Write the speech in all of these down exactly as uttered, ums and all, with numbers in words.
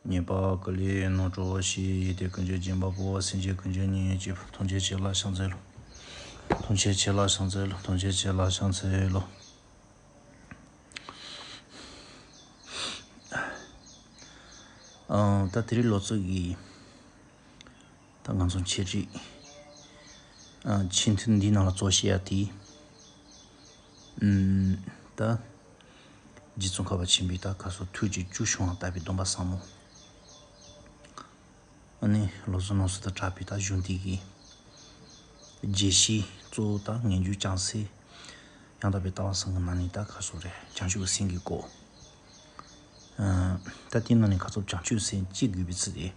ཉེས་པ་ཀུན་ལས་རྣམ་གྲོལ་ཞིང་། ཡོན་ཏན་ཀུན་གྱི་སྦྱིན་པ་པོ། སེམས་ཅན་ཀུན་གྱི་སྙིང་རྗེ་པོ། ཐམས་ཅད་མཁྱེན་ལ་ཕྱག་འཚལ་ལོ། ཐམས་ཅད་མཁྱེན་ལ་ཕྱག་འཚལ་ལོ། ཐམས་ཅད་མཁྱེན་ལ་ཕྱག་འཚལ་ལོ། ཨ། ད་དེ་རིང་ལོ་ཚོད་ཀྱི་ད་ང་ཚོ་འཆད་ཁྲིད་ཨ་ཆེས་མཐོ་འདིའི་ནང་ལ་གཙོ་བཤད་ཡ་དེ། ཨམ། ད་རྗེ་ཙོང་ཁ་པ་ཆེན་པོའི་ད་ག་སོ་ཐུགས་རྗེ་བཅུ་བྱུང་བ་ལྟ་བུའི་སྡོམ་པ་ཟབ་མོ། ཨ་ནི་ལོ་ཚོད་ནང་སུ་ད་གྲགས་པའི་ད་གཞུང་འདི་གི་རྒྱས་བཤད་གཙོ་བོ་ད་ངེས་འབྱུང་བྱང་སེམས། ཡང་དག་པའི་ལྟ་བ་གསུམ་གྱི་ནང་ནས་ད་ག་སོ་རེད། བྱང་ཆུབ་སེམས་ཀྱི་སྐོར། ཨ། ད་དེའི་ནང་ནས་ཁ་ཚོགས་བྱང་ཆུབ་སེམས་སྐྱེ་དགོས་པའི་ཚུལ་དེ།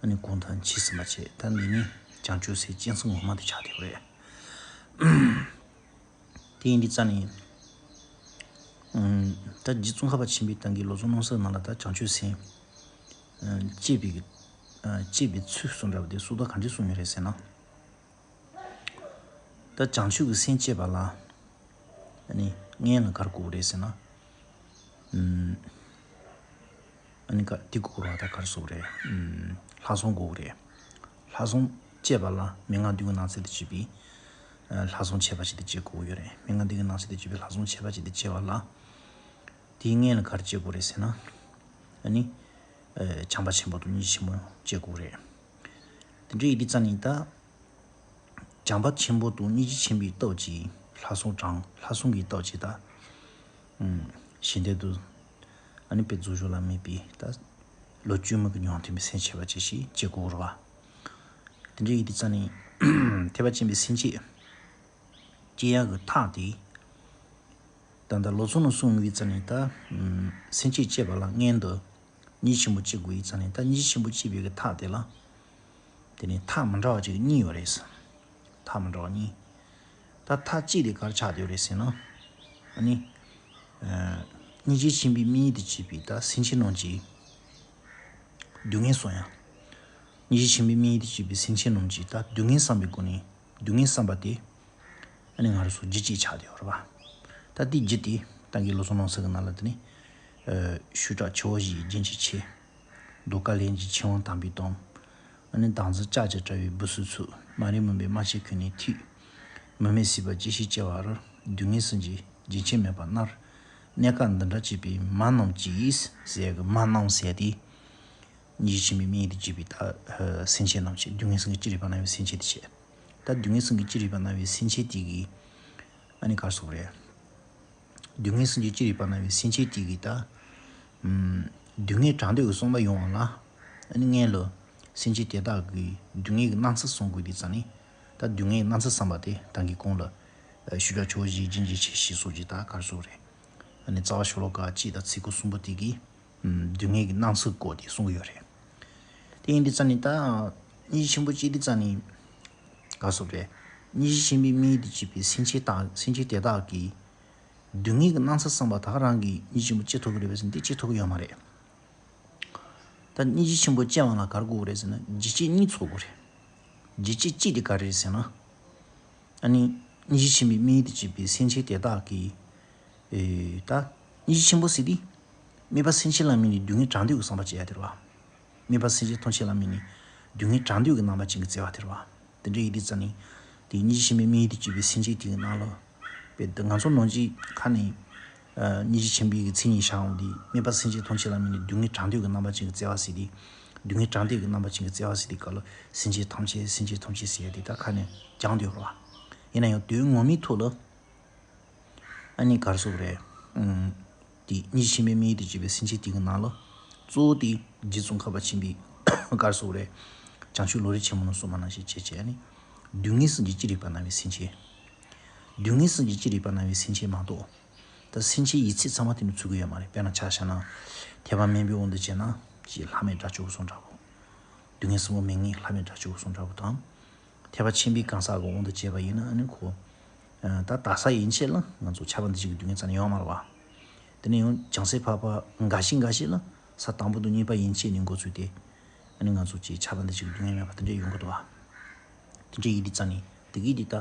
ཨ་ནི་གོང་དུ་ཕྱིས་ཟིན་པ་བྱས། ད་འདི་ནི་བྱང་ཆུབ་སེམས་སྐྱེ་ཚུལ་ངོ་མ་དེ་ཆགས་བསྡད་ཡོད་རེད། དེ་ཡིན་དུས་ཙ་ནི། ཨམ། ད་རྗེ་ཙོང་ཁ་པ་ཆེན་པོའི་ད་གིན་ལོ་ཚོད་ནང་གསེས་ནང་ལ་ད་བྱང་ཆུབ་སེམས། ཨ། སྐྱེ་བའི། ཨ། སྐྱེ་བའི་ཚུལ་གསུངས་འདྲ་བ་དེ་སུ་དང་གང་འདྲ་གསུངས་ཡོད་རེད་ཟེར་ན། ད་བྱང་ཆུབ་ཀྱི་སེམས་བསྐྱེད་པ་ལ། ཨ་ནི་སྔོན་ལ་ག་རེ་དགོས་རེད་ཟེར་ན། ཨམ། ཨ་ནི་ག་དེ་དགོས་རེད་བ། ད་ག་རེ་ཟེར་དགོས་རེད། ཨམ། ལྷག་བསམ་དགོས་རེད། ལྷག་བསམ་བསྐྱེད་པ་ལ་མན་ངག་བདུན་གྱི་ནང་ཚན་དུ་བྱས་པའི། ཨ། ལྷག་བསམ་ཁྱད་པར་ཅན་དེ་བསྐྱེད་དགོས་ཡོད་རེད། མན་ངག་བདུན་གྱི་ནང་ཚན་དུ་བྱས་པའི་ལྷག་བསམ་ཁྱད་པར་ཅན་དེ་བསྐྱེད་པ་ལ། དེའི་སྔོན་ལ་ག་རེ་བྱེད་དགོས་རེད་ཟེར་ན། ཨ་ནི། ཨ། བྱམས་པ་ཆེན་པོ་དང་སྙིང་རྗེ་ཆེན་པོ་བསྐྱེད་དགོས་རེད། དེ་འདྲ་ཡིན་དུས་ཙ་ནི་ད། བྱམས་པ་ཆེན་པོ་དང་སྙིང་རྗེ་ཆེན་པོའི་སྟོབས་ཀྱིས་ལྷག་བསམ་དྲངས། ལྷག་བསམ་གྱི་སྟོབས་ཀྱིས་ད། ཨུམ། གཞན་དོན་དུ། ཨ་ནི་དཔེ་རྫོགས་བྱང་ལ་དམིགས་པའི་ད། བློ་བཅོས་མིན་གྱི་མྱོང་ཐོས་པའི་སེམས་ཁྱད་པར་ཅན་ཞིག་བསྐྱེད་དགོས་རེད་བ། དེ་འདྲ་ཡིན་དུས་ཙ་ནི། ཐེག་པ་ཆེན་པོའི་སེམས་བསྐྱེད་བསྐྱེད་ཡག་གི་ཐབས་དེ། ད་ལྟ་ལོ་ཚོད་ནང་གསུངས་པའི་ཙ་ནི་ད། ཨུམ། སེམས་བསྐྱེད་བསྐྱེད་པ་ལ་སྔོན་དུ། སྙིང་རྗེ་ཆེན་པོ་སྐྱེ་དགོས་ཡིན་ཙ་ནི། ད་སྙིང་རྗེ་ཆེན་པོ་སྐྱེ་བའི་གི་ཐབས་དེ་ལ། དེ་ནི་ཐབས་མི་འདྲ་བ་ཅིག་གཉིས་ཡོད་རེད། ཐབས་མི་འདྲ་བ་གཉིས། ད་ཐབས་གཅིག་དེ་ག་རེ་ཆགས་བསྡད་ཡོད་རེད་ཟེར་ན། ཨ་ནི། ཨ། སྙིང་རྗེ་ཆེན་པོའི་དམིགས་ཡུལ་དུ་བྱས་པའི་ད་སེམས་ཅན་རྣམས་ཀྱི་སྡུག་བསྔལ་བསམ་ཡ། སྙིང་རྗེ་ཆེན་པོའི་དམིགས་ཡུལ་དུ་བྱས་པའི་སེམས་ཅན་རྣམས་ཀྱི་ད་སྡུག་བསྔལ་བསམ་པའི་སྒོ་ནས། སྡུག་བསྔལ་བསམ་པ་དེ། ཨ་ནི་ང་རང་ཚོ་རྒྱུ་གཅིག་ཆགས་བསྡད་ཡོད་རེད་བ། ད་དེའི་རྒྱུ་དེ་ད་གིན་ལོ་ཚོད་ནང་གསེས་ཀྱི་ནང་ལ་དེ་ནི། ཨ། ཤུ་དྲག་ཆུ་བོ་བཞིའི་རྒྱུན་གྱི་ཆེ། གདུགས་དཀར་ལྷན་ཅིག་ཕྱིར་འོང་དམ་པའི་དོན། ཨ་ནི་བདག་འཛིན་ལྕགས་ཀྱུ་བྲལ་བའི་སྦུབས་སུ་ཚུད། མ་རིག་མུན་པའི་རྨ་བྱའི་ཁུར་ནས་ཐོས། མུ་མེད་སྲིད་པ་ཇི་ཞིག་སྐྱེ་བ་རུ། སྡུག་བསྔལ་གསུམ་གྱི་རྒྱུན་ཆད་མེད་པར་མནར། གནས་སྐབས་འདི་འདྲ་སྐྱིད་པའི་མ་རྣམས་ཀྱིས། ཟེར་གི་མ་རྣམས་ཟེར་དེ། སྙིང་རྗེ་ཆེན་པོའི་དམིགས་ཡུལ་དུ་བྱས་པའི་ད་སེམས་ཅན་རྣམས་ཀྱི་སྡུག་བསྔལ་གསུམ་གྱིས་ཅི་རིགས་པ་མནར་བའི་སེམས་ཅན་དེ་བྱས། ད་སྡུག་བསྔལ་གསུམ་གྱིས་ཅི་རིགས་པ་མནར་བའི་སེམས་ཅན་དེ་གིས། ཨ་ནི་ག་རེ་ཟེར་དགོས་རེད། སྡུག་བསྔལ་གསུམ་གྱིས་ཅི་རིགས་པ་མནར་བའི་སེམས་ཅན་དེ་གིས་ད། ཨུམ། སྡུག་བསྔལ་དྲག་འདོད་ཀྱི་བསམ་པ་ཡོང་བ་ལ། ཨ་ནི་སྔོན་ལ་སེམས་ཅན་དེ་དག་གི་སྡུག་བསྔལ་གྱི་སྣང་ཚུལ་བསམ་དགོས་དུས་ཙ་ནི། ད་སྡུག་བསྔལ་གྱི་སྣང་ཚུལ་བསམ་པ་དེ་ད་གིན་གོང་ལ། ཨ། ཤུ་དྲག་ཆུ་བོ་བཞིའི་རྒྱུན་གྱི་ཆེ་ཞེས་སོགས་ཀྱི་ད་ག་རེ་ཟེར་དགོས་རེད། ཨ་ནི་རྩ་བ་ཤོ་ལོ་ཀ་གཅིག་དང་ཚིག་གོ་གསུམ་པོ་དེ་གིས། ཨུམ། སྡུག་བསྔལ་གྱི་སྣང་ཚུལ་སྐོར་དེ་གསུང་གི་ཡོད་རེད། དེ་ཡིན་དུས་ཙ་ནི་ད། སྙིང་རྗེ་ཆེན་པོ་སྐྱེས་དུས་ཙ་ནི། ག་རེ་ཟེར་དགོས་རེད། སྙིང་རྗེ་ཆེན་པོའི་དམིགས་ཡུལ་དུ་བྱས་པའི་སེམས་ཅན་དག་སེམས་ཅན་དེ་དག་གིས། སྡུག་བསྔལ་གྱི་སྣང་ཚུལ་བསམ་པ་དག་རང་གིས་སྙིང་རྗེ་ཆེན་པོ་སྐྱེ་ཐུབ་ཀྱི་རེད་པས་ཟེར་ན་དེ་སྐྱེ་ཐུབ་ཀྱི་ཡོད་མ་རེད། ད་སྙིང་རྗེ་ཆེན་པོ་སྐྱེ་བ་ལ་ག་རེ་དགོས་རེད་ཟེར་ན་རྒྱུ་རྐྱེན་གཉིས་ཚོགས་དགོས་རེད། རྒྱུ་རྐྱེན་གཅིག་དེ་ག་རེ་རེད་ཟེར་ན། ཨ་ནི། སྙིང་རྗེ་ཆེན་པོའི་དམིགས་ཡུལ་དུ་བྱས་པའི་སེམས་ཅན་དེ་དག་གིས། ཨེ། ད། སྙིང་རྗེ་ཆེན་པོ་ཟེར་དུས། དམིགས་པ་སེམས་ཅན་ལ་དམིགས་ནས་སྡུག་བསྔལ་དྲག་འདོད་ཀྱི་བསམ་པ་སྐྱེ་ཡ་དེ་རེད་བ། དམིགས་པ་སེམས་ཅན་ཐམས་ཅད་ལ་དམིགས་ནས་སྡུག་བསྔལ་དྲག་འདོད་ཀྱི་རྣམ་པ་ཅན་གྱི་བརྩེ་བ་དེ་རེད་བ། དེ་འདྲ་ཡིན་དུས་ཙ་ནི། དེ་སྙིང་རྗེ་ཆེན་པོའི་དམིགས་ཡུལ་དུ་བྱས་པའི་སེམས་ཅན་དེ་གི་ནང་ལ། དཔེ་ང་ཚོ་ནང་གི་ཁ་ནས། ཨ། སྙིང་རྗེ་ཆེན་པོའི་གི་མཚན་ཉིད་བཞག་འོང་དུས་དམིགས་པ་སེམས་ཅན་ཐམས་ཅད་ལ་དམིགས་ནས་སྡུག་བསྔལ་དྲག་འདོད་ཀྱི་རྣམ་པ་ཅན་གྱི་བརྩེ་བ་ཟེར་དུས། སྡུག་བསྔལ་དྲག་འདོད་ཀྱི་རྣམ་པ་ཅན་གྱི་བརྩེ་བ་ཟེར་དུས་སྐབས་ལ་སེམས་ཅན་ཐམས་ཅད་སེམས་ཅན་ཐམས་ཅད་ཟེར་ཡ་དེ་ད་ཁ་ནས་སྦྱངས་བསྡད་ཡོད་རེད་བ། ཡིན་ན་ཡང་དོན་ངོ་མའི་ཐོག་ལ། ཨ་ནི་ག་རེ་ཟེར་དགོས་རེད། ཨུམ། དེ་སྙིང་རྗེ་ཆེན་པོའི་དམིགས་ཡུལ་དུ་བྱས་པའི་སེམས་ཅན་དེ་གི་ནང་ལ། གཙོ་བོ་དེ་རྗེ་ཙོང་ཁ་པ་ཆེན་པོས་ག་རེ་ཟེར་དགོས་རེད། བྱང་ཆུབ་ལམ་རིམ་ཆེན་མོ་ནང་གསུངས་པ་ནང་བཞིན་བྱས་བྱས་ཨ་ནི། སྡུག་བསྔལ་གསུམ་གྱིས་ཅི་རིགས་པ་མནར་བའི་སེམས་ཅན། སྡུག་བསྔལ་གསུམ་གྱིས་ཅི་རིགས་པ་མནར་བའི་སེམས་ཅན་མ་གཏོགས། ད་སེམས་ཅན་ཡིད་ཆེས་ཚང་མ་དེ་ནི་ཚུད་ཀྱི་ཡོད་མ་རེད། དཔེར་ན་ཆ་བཞག་ན། ཐེག་པ་དམན་པའི་དབང་དུ་བྱས་ན་ཅིག་ལྷ་མེད་དགྲ་བཅོམ་གསུངས་འདྲ་པོ། སྡུག་བསྔལ་གསུམ་པོ་མེད་མཁན་ལྷ་མེད་དགྲ་བཅོམ་གསུངས་འདྲ་པོ་དང་། ཐེག་པ་ཆེན་པོའི་གང་ཟག་གི་དབང་དུ་བྱས་པ་ཡིན་ན་ཨ་ནི་ཁོ། ཨ། ད་དག་ས་ཡན་ཆད་ལ་ང་ཚོ་ཁྱབ་པ་འདུ་བྱེད་ཀྱི་སྡུག་བསྔལ་རྩ་ནས་ཡོད་མ་རེད་བ། དེ་ནས་ཡང་བྱང་སེམས་འཕགས་པ་འགའ་ཞིག་འགའ་ཞིག་ལ་ས་དང་པོ་དང་གཉིས་པ་ཡན་ཆད་ནས་འགོ་ཚུགས་ཏེ། ཨ་ནི་ང་ཚོ་ཅིག་ཁྱབ་པ་འདུ་བྱེད་ཀྱི་སྡུག་བསྔལ་མེད་པ་དེ་འདྲ་ཡོང་གི་འདུག་བ། དེ་འདྲ་ཡིན་དུས་ཙ་ནི་དེ་གི་འདི་ད།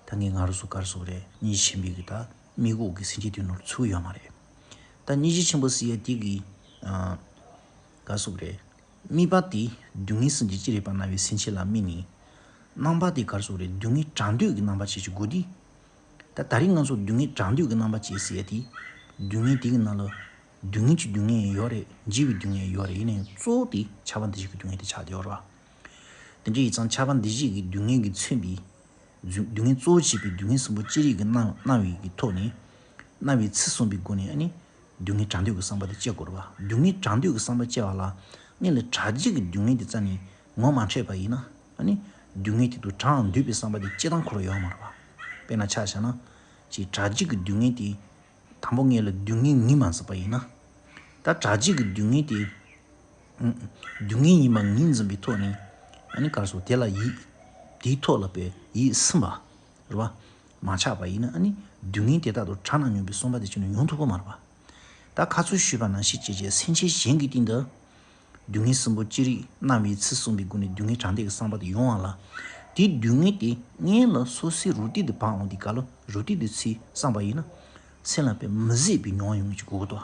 ད་ངས་ང་རང་ཚོ་ག་རེ་ཟེར་དགོས་རེད། སྙིང་རྗེ་ཆེན་པོའི་གི་ད་དམིགས་འོག་གི་སེམས་ཅན་དེ་ནང་ལ་ཚུད་ཡོད་མ་རེད། ད་སྙིང་རྗེ་ཆེན་པོ་ཟེར་ཡ་དེ་གི། ཨ། ག་རེ་ཟེར་དགོས་རེད། དམིགས་པ་དེ་སྡུག་བསྔལ་སེམས་ཀྱིས་ཅི་རིགས་པ་སྣང་བའི་སེམས་ཅན་ལ་དམིགས་ནས། རྣམ་པ་དེ་ག་རེ་ཟེར་དགོས་རེད། སྡུག་བསྔལ་གྲགས་འདོད་ཀྱི་རྣམ་པ་ཅན་ཞིག་དགོས་དུས། ད་ད་རིང་ང་ཚོ་སྡུག་བསྔལ་གྲགས་འདོད་ཀྱི་རྣམ་པ་ཅན་ཟེར་ཡ་དེ། སྡུག་བསྔལ་དེ་གི་ནང་ལ་སྡུག་བསྔལ་གྱི་སྡུག་བསྔལ་ཡང་ཡོད་རེད། འཇིགས་པའི་སྡུག་བསྔལ་ཡང་ཡོད་རེད། ཡིན་ནའང་གཙོ་བོ་དེ་ཆགས་པ་འདུ་བྱེད་ཀྱི་སྡུག་བསྔལ་དེ་ཆགས་བསྡད་ཡོད་རེད་བ། དེ་འདྲ་ཡིན་ཙང་ཆགས་པ་འདུ་བྱེད་ཀྱི་སྡུག་བསྔལ་གྱིས་མཚོན་པའི། སྡུག་སྡུག་བསྔལ་གཙོ་བོ་བྱེད་པའི་སྡུག་བསྔལ་གསུམ་པོ་ཅི་རིགས་ཀྱི་སྣང་སྣང་བའི་གི་ཐོག་ནས། སྣང་བའི་ཚུལ་གསུངས་པའི་སྒོ་ནས་ཨ་ནི། སྡུག་བསྔལ་གྲགས་འདོད་ཀྱི་བསམ་པ་དེ་སྐྱེ་དགོས་རེད་བ། སྡུག་བསྔལ་གྲགས་འདོད་ཀྱི་བསམ་པ་སྐྱེ་བ་ལ། སྔོན་ལ་གྲགས་བྱེད་ཀྱི་སྡུག་བསྔལ་དེ་རྩ་ནས་ངོ་མ་འཕྲོད་པ་ཡིན་ན། ཨ་ནི། སྡུག་བསྔལ་དེ་དང་གྲགས་འདོད་པའི་བསམ་པ་དེ་སྐྱེ་སྟངས་ཁོ་རང་ཡོད་མ་རེད་བ། དཔེར་ན་ཆ་བཞག་ན། ཅིག་གྲགས་བྱེད་ཀྱི་སྡུག་བསྔལ་དེ། དང་པོ་ངེད་ལ་སྡུག་བསྔལ་ངེས་མ་འཛིན་པ་ཡིན་ན། ད་གྲགས་བྱེད་ཀྱི་སྡུག་བསྔལ་དེ། ཨུམ། སྡུག་བསྔལ་ཡིན་པ་ངེས་འཛིན་པའི་ཐོག་ནས། ཨ་ནི་ག་རེ་ཟེར་དེ་ལ་ཡིད། དེའི་ཐོག་ལ་པའི་ཡིད་ཚིམ་པ། རེད་བ། མ་ཆགས་པ་ཡིན་ན་ཨ་ནི། སྡུག་བསྔལ་དེ་དག་ཏུ་གྲགས་ན་མྱོང་བའི་བསམ་པ་དེ་ཅི་ནས་ཡོང་ཐུབ་ཀྱི་མ་རེད་བ། ད་ཁ་ཚུར་ཞུས་པ་ནང་བཞིན་བྱས་བྱས་སེམས་ཅན་གཞན་གྱི་སྟེང་དུ། སྡུག་བསྔལ་གསུམ་པོ་ཅི་རིགས་སྣང་བའི་ཚུལ་གསུངས་པའི་སྒོ་ནས་སྡུག་བསྔལ་གྲགས་འདོད་ཀྱི་བསམ་པ་དེ་ཡོང་བ་ལ། དེའི་སྡུག་བསྔལ་དེ་སྔོན་ལ་སོ་སོའི་རུས་ཏིག་ཏུ་བབས་འོང་དུས་སྐབས་ལ་རུས་ཏིག་ཏུ་ཚུར་བསམ་པ་ཡིན་ན། སེམས་ལ་དཔེ་མི་བཟོད་པའི་མྱོང་བ་ཡོང་ངེས་ཀྱི་གོ་གི་འདུག་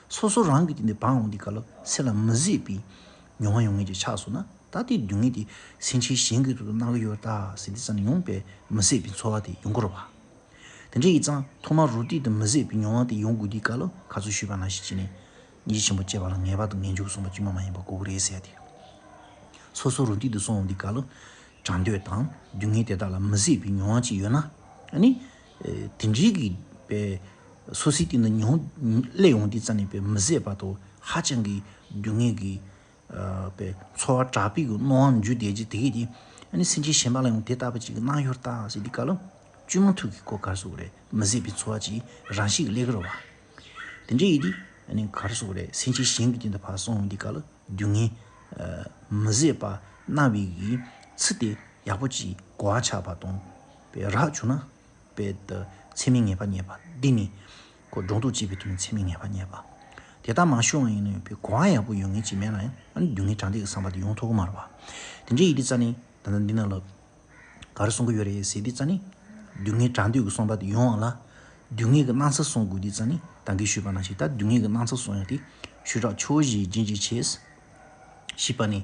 སོ་སོ་རང་གི་སྟེང་དུ་བབས་འོང་དུས་སྐབས་ལ་སེམས་ལ་མི་བཟོད་པའི་མྱོང་བ་ཡོང་ངེས་ཀྱི་ཆགས་སོང་ན། ད་དེའི་སྡུག་བསྔལ་དེ་སེམས་ཅན་གཞན་གྱི་ཐོག་ཏུ་སྣང་གི་ཡོད་ད་ཟེར་དུས་ཙམ་ནས་ཡང་དཔེ་མི་བཟོད་པའི་ཚོར་བ་དེ་ཡོང་གི་རེད་བ། དེ་འདྲ་ཡིན་ཙང་ཐོག་མར་རུས་ཏིག་ཏུ་མི་བཟད་པའི་མྱོང་བ་དེ་ཡོང་དགོས་དུས་སྐབས་ལ་ཁ་ཚུར་ཞུས་པ་ནང་བཞིན་བྱས་ནས། སྙིང་རྗེ་ཆེན་པོ་སྐྱེ་བ་ལ་ངེས་པར་དུ་ངེས་འབྱུང་གི་བསམ་པ་ཅིག་མ་མ་ཡིན་པ་དགོས་ཀྱི་རེད་ཟེར་ཡ་དེ། སོ་སོ་རུས་ཏིག་ཏུ་སོང་འོང་དུས་སྐབས་ལ། གྲགས་འདོད་དང་སྡུག་བསྔལ་དེ་དག་ལ་མི་བཟད་པའི་མྱོང་བ་ཅིག་ཡོད་ན། ཨ་ནི། ཨེ། དེ་འདྲའི་གི་པའི། སོ་སོའི་སྟེང་དུ་མྱོང་སླེབས་ཡོང་དུས་ཙམ་ནས་པའི་མི་བཟད་པ་དང་ཧ་ཅང་གི་སྡུག་བསྔལ་གྱི། ཨ། པའི་ཚོར་བ་དྲག་པོའི་གི་སྣང་བ་འཇུག་བསྡད་ཀྱི་དེ་གས་དེ། ཨ་ནི་སེམས་ཅན་གཞན་པ་ལ་ཡང་དེ་ལྟ་བུ་ཅིག་གི་སྣང་ཡོད་ད་ཟེར་དུས་སྐབས་ལ། བཅོས་མ་ཐུབ་ཀྱི་སྐོར་ག་རེ་ཟེར་དགོས་རེད། མི་བཟད་པའི་ཚོར་བ་ཅིག་རང་བཞིན་གྱིས་སླེབས་ཀྱི་རེད་བ། དེ་འདྲ་ཡིན་དུས་ཨ་ནི་ག་རེ་ཟེར་དགོས་རེད། སེམས་ཅན་གཞན་གྱི་སྟེང་དུ་ཕར་སོང་འོང་དུས་སྐབས་ལ་སྡུག་བསྔལ། ཨ། མི་བཟད་པ་སྣང་བའི་གི་ཚུལ་དེ་ཡག་པོ་ཅིག་གོ་བ་ཆགས་པ་དང་། པའི་རག་བྱུང་ན། པའི་ད་ཚད་མས་ངེས་པ་རྙེད་པ་འདི་ནི། ཁོ་སྒྲོ་འདོགས་བཅད་པའི་དོན་ནི་ཚད་མས་ངེས་པ་རྙེད་པ། དེ་ལྟར་མ་བྱུང་བ་ཡིན་ན་ཡང་པའི་གོ་བ་ཡག་པོ་ཡོད་མཁན་ཅིག་མེད་ན་ཡང་ཨ་ནི་སྡུག་བསྔལ་གྲགས་འདོད་ཀྱི་བསམ་པ་དེ་ཡོང་ཐུབ་ཀྱི་མ་རེད་བ། དེ་འདྲ་ཡིན་དུས་ཙ་ནི་ད་ལྟ་འདི་ནང་ལ། ག་རེ་གསུང་གི་ཡོད་རེད་ཟེར་དུས་ཙ་ནི། སྡུག་བསྔལ་གྲགས་འདོད་ཀྱི་བསམ་པ་དེ་ཡོང་བ་ལ། སྡུག་བསྔལ་གྱི་སྣང་ཚུལ་གསུང་དགོས་དུས་ཙ་ནི་ད་གིན་ཞུས་པ་ནང་བཞིན་ད་སྡུག་བསྔལ་གྱི་སྣང་ཚུལ་གསུང་ཡག་དེ། ཞུ་དག་ཆུ་བོ་བཞིའི་རྒྱན་གྱི་ཆེད། ཞེས་པ་ནི།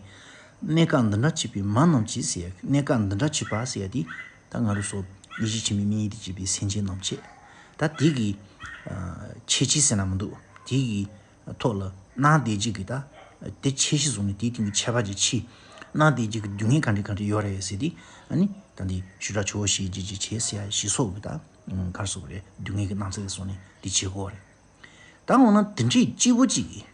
གནས་སྐབས་འདི་འདྲ་བྱེད་པའི་མ་རྣམས་ཀྱིས་ཟེར་ཡག་གནས་སྐབས་འདི་འདྲ་བྱེད་པ་ཟེར་ཡག་དེ། ད་ང་རང་ཚོ་སྙིང་རྗེ་ཆེན་པོའི་དམིགས་ཡུལ་དུ་བྱེད་པའི་སེམས་ཅན་རྣམས་ཀྱི། ད་དེ་གི། ཨ། ཁྱད་ཆོས་ཟེར་ན་མི་འདུག་དེ་གི། ཐོག་ལ་སྣང་བསྡད་རྒྱུ་གི་ད། དེ་ཁྱད་གཞི་བཟུང་ནས་དེའི་སྟེང་གི་ཁྱད་པར་གྱི་ཕྱིར། སྣང་བསྡད་རྒྱུ་གི་སྡུག་བསྔལ་ག་འདྲ་ག་འདྲ་ཡོད་རེད་ཟེར་ཏེ། ཨ་ནི་ད་འདི་ཞུ་དག་ཆུ་བོ་བཞིའི་རྒྱན་གྱི་ཆེད་ཟེར་ཡག་ཞེས་སོགས་ཀྱི་ད། ག་རེ་ཟེར་དགོས་རེད། སྡུག་བསྔལ་གྱི་སྣང་ཚུལ་ལ་སོགས་ནས་འདི་བྱེད་དགོས་རེད། ད་འོ་ན་དེ་འདྲའི་སྐྱེས་བུ་གཅིག་གིས།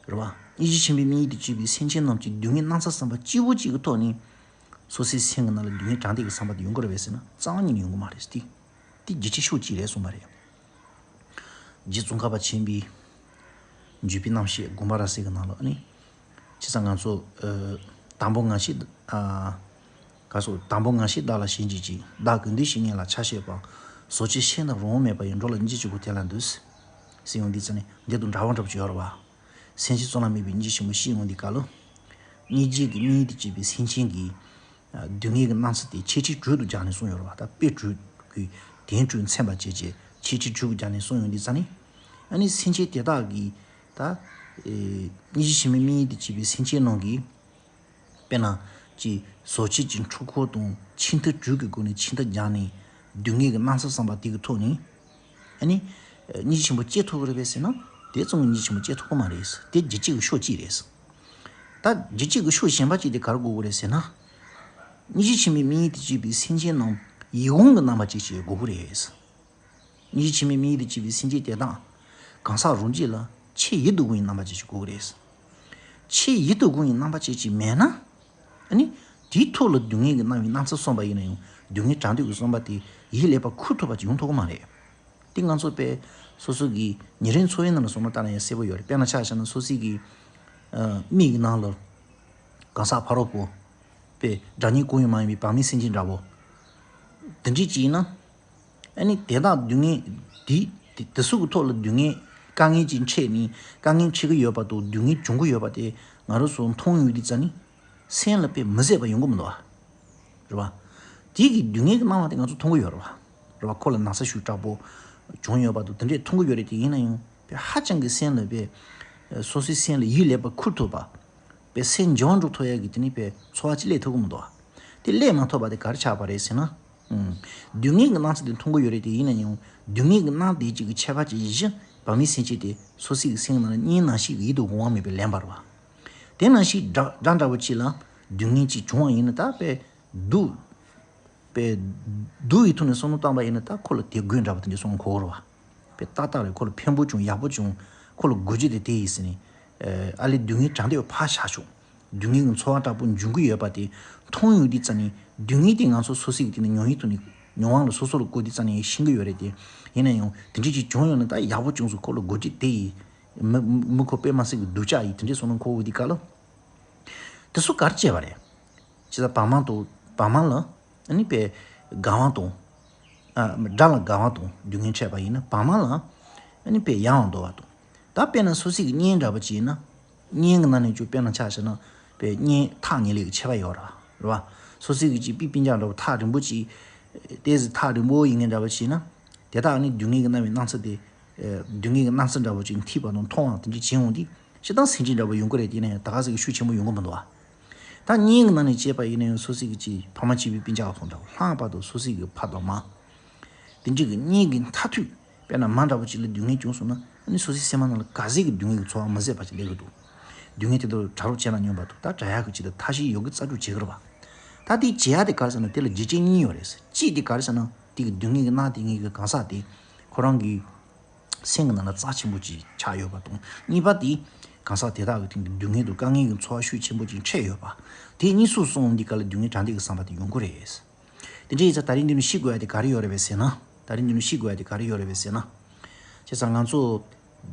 རེད་བ། སྙིང་རྗེ་ཆེན་པོའི་དམིགས་ཡུལ་དུ་བྱེད་པའི་སེམས་ཅན་རྣམས་ཀྱི་སྡུག་བསྔལ་སྣང་ཚུལ་བསམ་པ་སྐྱེས་བུ་གཅིག་གི་ཐོག་ནས། སོ་སོའི་སེམས་ཀྱི་ནང་ལ་སྡུག་བསྔལ་གྲགས་འདོད་ཀྱི་བསམ་པ་དེ་ཡོང་གི་རེད་པས་ཟེར་ན་རྩ་བ་ཉིད་ནས་ཡོང་གི་མ་རེད་ཟེར་ཏེ། དེ་རྒྱུ་ཆ་ཤོས་གཅིག་རེད་གསུངས་པ་རེད། རྗེ་ཙོང་ཁ་པ་ཆེན་པོའི་བརྗོད་པའི་རྣམ་བཤད་དགོངས་པ་རབ་གསལ་གྱི་ནང་ལ་ནི། བྱས་ཙང་ང་ཚོ། ཨ། དང་པོ་ང་ཞིག་ཨ། ག་སོགས་དང་པོ་ང་ཞིག་བདག་ལ་ཞེན་གྱུར་ཅིང་། བདག་གི་འདུ་ཤེས་ངན་ལ་ཆ་ཤས་པ། ཟོ་ཆོས་ཤེས་རྣམས་རང་དབང་མེད་པ་ཡི། འགྲོ་ལ་སྙིང་རྗེ་གཅིག་པུ་དེ་ལ་འདུད། ཟེར་ཡོང་དུས་ཙ་ནི་འདི་དང་འདྲ་བ་འདྲ་པོ་ཅིག་ཡོད་རེད་བ། སེམས་ཅན་གཙུག་ལག་མེད་པའི་སྙིང་རྗེ་ཆེན་པོ་ཞེས་ཡོང་དུས་སྐབས་ལ། སྙིང་རྗེ་གི་དམིགས་ཡུལ་དུ་བྱེད་པའི་སེམས་ཅན་གྱི། སྡུག་བསྔལ་གྱི་སྣང་ཚུལ་དེ་འཆད་ཁྲིའི་དྲོད་དུ་སྦྱར་ནས་གསུངས་ཡོད་རེད་བ། ད་དཔེ་དྲོད་ཀྱི་དོན་དྲོད་མཚོན་པ་བྱས་རྗེས་འཆད་ཁྲིའི་དྲོད་དུ་སྦྱར་ནས་གསུངས་ཡོང་དུས་ཙ་ནི། ཨ་ནི་སེམས་ཅན་དེ་དག་གི་ད། ཨེ། སྙིང་རྗེ་ཆེན་པོའི་དམིགས་ཡུལ་དུ་བྱེད་པའི་སེམས་ཅན་རྣམས་ཀྱི། དཔེར་ན། ཅིག་ཟོ་ཆོས་ཀྱི་འཁྲུལ་འཁོར་དང་ཆེས་མཐོའི་དྲོད་ཀྱི་སྒོ་ནས་ཆེས་མཐོ་སྦྱངས་ནས་སྡུག་བསྔལ་གྱི་སྣང་ཚུལ་བསམ་པ་དེ་གི་ཐོག་ནས། ཨ་ནི། སྙིང་རྗེ་ཆེན་པོ་སྐྱེ་ཐུབ་ཀྱི་རེད་པས་ཟེར་ན། དེ་ཙམ་གྱིས་སྙིང་རྗེ་ཆེན་པོ་སྐྱེ་ཐུབ་ཀྱི་མ་རེད། དེ་རྒྱུ་གཅིག་གི་ཕྱོགས་གཅིག་རེད། ད་རྒྱུ་གཅིག་གི་ཕྱོགས་གཞན་པ་གཅིག་དེ་ག་རེ་དགོས་ཀྱི་རེད་ཟེར་ན། སྙིང་རྗེ་ཆེན་པོའི་དམིགས་ཡུལ་དུ་བྱེད་པའི་སེམས་ཅན་རྣམས་ཡིད་འོང་གི་རྣམ་པ་ཅིག་ཅིག་དགོས་ཀྱི་རེད། སྙིང་རྗེ་ཆེན་པོའི་དམིགས་ཡུལ་དུ་བྱེད་པའི་སེམས་ཅན་དེ་དག་གང་ཟག་རང་རྒྱུད་ལ་ཆེས་ཡིད་དུ་འོང་བའི་རྣམ་པ་ཅིག་ཅིག་དགོས་ཀྱི་རེད། ཆེས་ཡིད་དུ་འོང་བའི་རྣམ་པ་ཅིག་ཅིག་མེད་ན། ཨ་ནི། དེའི་ཐོག་ལ་སྡུག་བསྔལ་གྱི་སྣང་བའི་སྣང་ཚུལ་བསམ་པ་ཡིན་ན་ཡང་སྡུག་བསྔལ་གྲགས་འདོད་ཀྱི་བསམ་པ་དེ་ཡིད་ལེགས་པར་འཁུར་ཐུབ་པ་ཅིག་ཡོང་ཐུབ་ཀྱི་མ་རེད། དེ་ང་ཚོ་དཔེ་སོ་སོ་གི་ཉིན་རེའི་འཚོ་བའི་ནང་ལ་བཟུང་ན་ལྟ་ན་ཡང་གསལ་པོ་ཡོད་རེད། དཔེར་ན་ཆ་བཞག་ན་སོ་སོའི་གི། ཨ། མིག་གི་ནང་ལ་གང་ཟག་ཕ་རོལ་པོ། དཔེ་དགྲ་གཉེན་གང་ཡང་མ་ཡིན་པའི་བག་མེད་སེམས་ཅན་འདྲ་བོ། དེ་འདྲ་ཅིག་ཡིན་ན། ཨ་ནི་དེ་དག་སྡུག་བསྔལ་དེ་དེ་དེ་ཚོ་གི་ཐོག་ལ་སྡུག་བསྔལ་དཀའ་ངལ་ཅིག་འཕྲད་ནས་དཀའ་ངལ་འཕྲད་ཀྱི་ཡོད་པ་དང་སྡུག་བསྔལ་བྱུང་གི་ཡོད་པ་དེ་ང་རང་ཚོ་མཐོང་ཡོང་དུས་ཙ་ནི། སེམས་ལ་དཔེ་མི་བཟད་པ་ཡོང་གི་མི་འདུག་བ། རེད་བ། དེ་གི་སྡུག་བསྔལ་གྱི་སྣང་བ་དེ་ང་ཚོ་མཐོང་གི་ཡོད་རེད་བ། རེད་བ། ཁོ་ལ་ན་ཚ་ཤུགས་དྲག་པོ་བྱུང་ཡོད་པ་དང་དེ་འདྲས་མཐོང་གི་ཡོད་རེད་དེ། ཡིན་ན་ཡང་དཔེ་ཧ་ཅང་གི་སེམས་ལ་དཔེ་ སོ་སོའི་སེམས་ལ་ཡིད་ལེགས་པར་འཁུར་ཐུབ་པ། པའི་སེམས་འགྱུར་བ་འགྲོ་ཐུབ་ཡག་གི་དེ་ནི་པའི་ཚོར་བ་ཅིག་སླེབས་ཐུབ་ཀྱི་མི་འདུག་བ། དེ་སླེབས་མ་ཐུབ་པ་དེ་ག་རེ་ཆགས་པ་རེད་ཟེར་ན། ཨུམ། སྡུག་བསྔལ་གྱི་སྣང་ཚུལ་དེ་མཐོང་གི་ཡོད་རེད་དེ། ཡིན་ན་ཡང་སྡུག་བསྔལ་གྱི་སྣང་དེ་གཅིག་གི་ཁྱད་པར་གྱི་གཞི་བ་མའི་སེམས་ཅན་དེ་སོ་སོའི་གི་སེམས་ནང་ལ་གཉེན་ནང་བཞིན་གྱི་ཡིད་དུ་འོང་བ་མེད་པའི་ལེན་པ་རེད་བ། དེ་ནང་བཞིན་དགྲ་དགྲ་འདྲ་བོ་གཅིག་ལ་སྡུག་བསྔལ་གཅིག་བྱུང་བ་ཡིན་ན། ད་པའི་སྡུག་པའི་སྡུག་གི་ཐོག་ནས་བསམ་བློ་བཏང་པ་ཡིན་ན། ད་ཁོ་ལ་དེ་དགོས་འདྲ་བ་དེ་འདྲ་བསམ་བློ་འཁོར་བ་རེད་བ། པའི་ཏག་ཏག་རེད། ཁོ་ལ་ཕན་པོ་བྱུང་། ཡག་པོ་བྱུང་། ཁོ་ལ་དགོས་རྒྱུ་དེ་དེ་ཡིན་ཟེར་ནས། ཨ་ལས་སྡུག་བསྔལ་དྲང་དེ་ཕར་བཞག་ཆོག་སྡུག་བསྔལ་གྱི་ཚོར་བ་དྲག་པོ་འབྱུང་གི་ཡོད་པ་དེ་མཐོང་ཡོང་དུས་ཙ་ནས། སྡུག་བསྔལ་དེ་ང་ཚོ་སོ་སོའི་གི་དེ་ནས་མྱོང་ཡུལ་དུ་ནས་མྱོང་བ་ལ་སོ་སོ་ལ་བཀོད་དུས་ཙ་ནས་ཤེས་ཀྱི་ཡོད་རེད་དེ། ཡིན་ན་ཡང་དེ་འདྲ་ཅིག་བྱུང་ཡོང་ན། ད་ཡག་པོ་བྱུང་སོང་། ཁོ་ལ་དགོས་རྒྱུ་དེ་ཡིན། མི་མི་ཁོ་དཔེ་མ་སྲིད་ཀྱི་སྡུག་ཅག་ཡིན། དེ་འདྲའི་བསམ་བློ་འཁོར་འོང་དུས་སྐབས་ལ། དེ་ཚོ་ག་རེ་བྱས་པ་རེད། ཇི་ལྟར་བ་མ་དང་བ་མ་ལ་ཨ་ནི་པའི་དགའ་བ་དང་། ཨ། དགྲ་ལ་དགའ་བ་དང་སྡུག་བསྔལ་འཕྲད་པ་ཡིན་ན། བ་མ་ལ་ཨ་ནི་པའི་ཡང་བ་འདོར་བ་དང་། ད་དཔེར་ན་སོ་སོའི་གི་གཉེན་འདྲ་པོ་ཅིག་ཡིན་ན། གཉེན་གྱི་ནང་ནས་ཅིག་དཔེར་ན་ཆ་བཞག་ན། པའི་གཉེན་ཐག་ཉེ་ལེགས་ཀྱི་ཁྱད་པར་ཡོད་རེད་བ། རེད་བ། སོ་སོའི་གི་ཅིག་པི་པི་ཉག་འདྲ་པོ་ཐག་རིང་པོ་ཅིག་ཏོག་ཙམ་ཐག་རིང་པོ་ཡིན་མཁན་འདྲ་པོ་ཅིག་ཡིན་ན། དེ་དག་ནི་སྡུག་བསྔལ་གྱི་སྣང་བའི་སྣང་ཚུལ་དེ། ཨ། སྡུག་བསྔལ་གྱི་སྣང་ཚུལ་འདྲ་པོ་ཅིག་ཐིགས་པ་དང་མཐོང་བ་དེ་འདྲ་བྱེད་འོང་དུས། སྤྱིར་བཏང་སེམས་ཅན་འདྲ་པོ་ཡོང་གི་རེད། དེ་ནས་ད་ག་ཟེ་གི་ཤུགས་ཆེན་པོ་ཡོང་གི་མི་འདུག་བ། ད་གཉེན་གྱི་ནང་ནས་བྱས་པ་ཡིན་ན་ཡང་སོ་སོའི་གི་ཅིག་ཕ་མ་གཅིག་པའི་སྤུན་ཀྱག་སོགས་འདྲ་པོ། ལྷག་པར་དུ་སོ་སོའི་གི་ཕ་དང་མ། དེ་འདྲའི་གི་གཉེན་གྱི་མཐར་ཐུག་དཔེར་ན་མ་འདྲ་པོ་ཅིག་ལ་སྡུག་བསྔལ་བྱུང་སོང་ན། ཨ་ནི་སོ་སོའི་སེམས་ནང་ལ་ག་ཟེ་གི་སྡུག་བསྔལ་གྱི་ཚོར་བ་མི་བཟད་པ་ཅིག་སླེབས་ཀྱི་འདུག་སྡུག་བསྔལ་དེ་དག་དྲག་རུ་བྱས་ན་སྙམ་པ་དང་། ད་དྲག་ཡག་གི་ཅིག་ད་ཐབས་ཤེས་ཡོད་རྒུ་རྩལ་སྤྲུགས་བྱེད་ཀྱི་རེད་བ། ད་དེ་བྱེད་ཡག་དེ་ག་རེ་ཟེར་ན། དེ་ལ་རྒྱུ་རྐྱེན་གཉིས་ཡོད་རེད། གཅིག་དེ་ག་རེ་ཟེར་ན། དེ་གི་སྡུག་བསྔལ་གྱི་སྣང་དེ་གཉིས་ཀྱི་གང་ཟག་དེ་ཁོ་རང་གི་སེམས་ཀྱི་ནང་ལ་རྩ་ཆེན་པོ་ཅིག་ཆགས་ཡོད་པ་དང་། གཉིས་པ་དེ་གང་ཟག་དེ་དག་གི་སྟེང་གི་སྡུག་བསྔལ་དང་དཀའ་ངལ་གྱི་ཚོར་བ་ཤུགས་ཆེན་པོ་ཅིག་འཕྲད་ཡོད་པ། དེ་གཉིས་སུ་སོང་འདི་ག་ལ་སྡུག་བསྔལ་དྲང་དེ་གི་བསམ་པ་དེ་ཡོང་གི་རེད། དེ་འདྲ་ཡིན་ཙང་ད་རིང་འདི་ནས་ཤེས་དགོས་ཡ་དེ་ག་རེ་ཡོད་རེད་པས་ཟེར་ན། ད་རིང་འདི་ནས་ཤེས་དགོས་ཡ་དེ་ག་རེ་ཡོད་རེད་པས་ཟེར་ན། བྱས་ཙང་ང་ཚོ་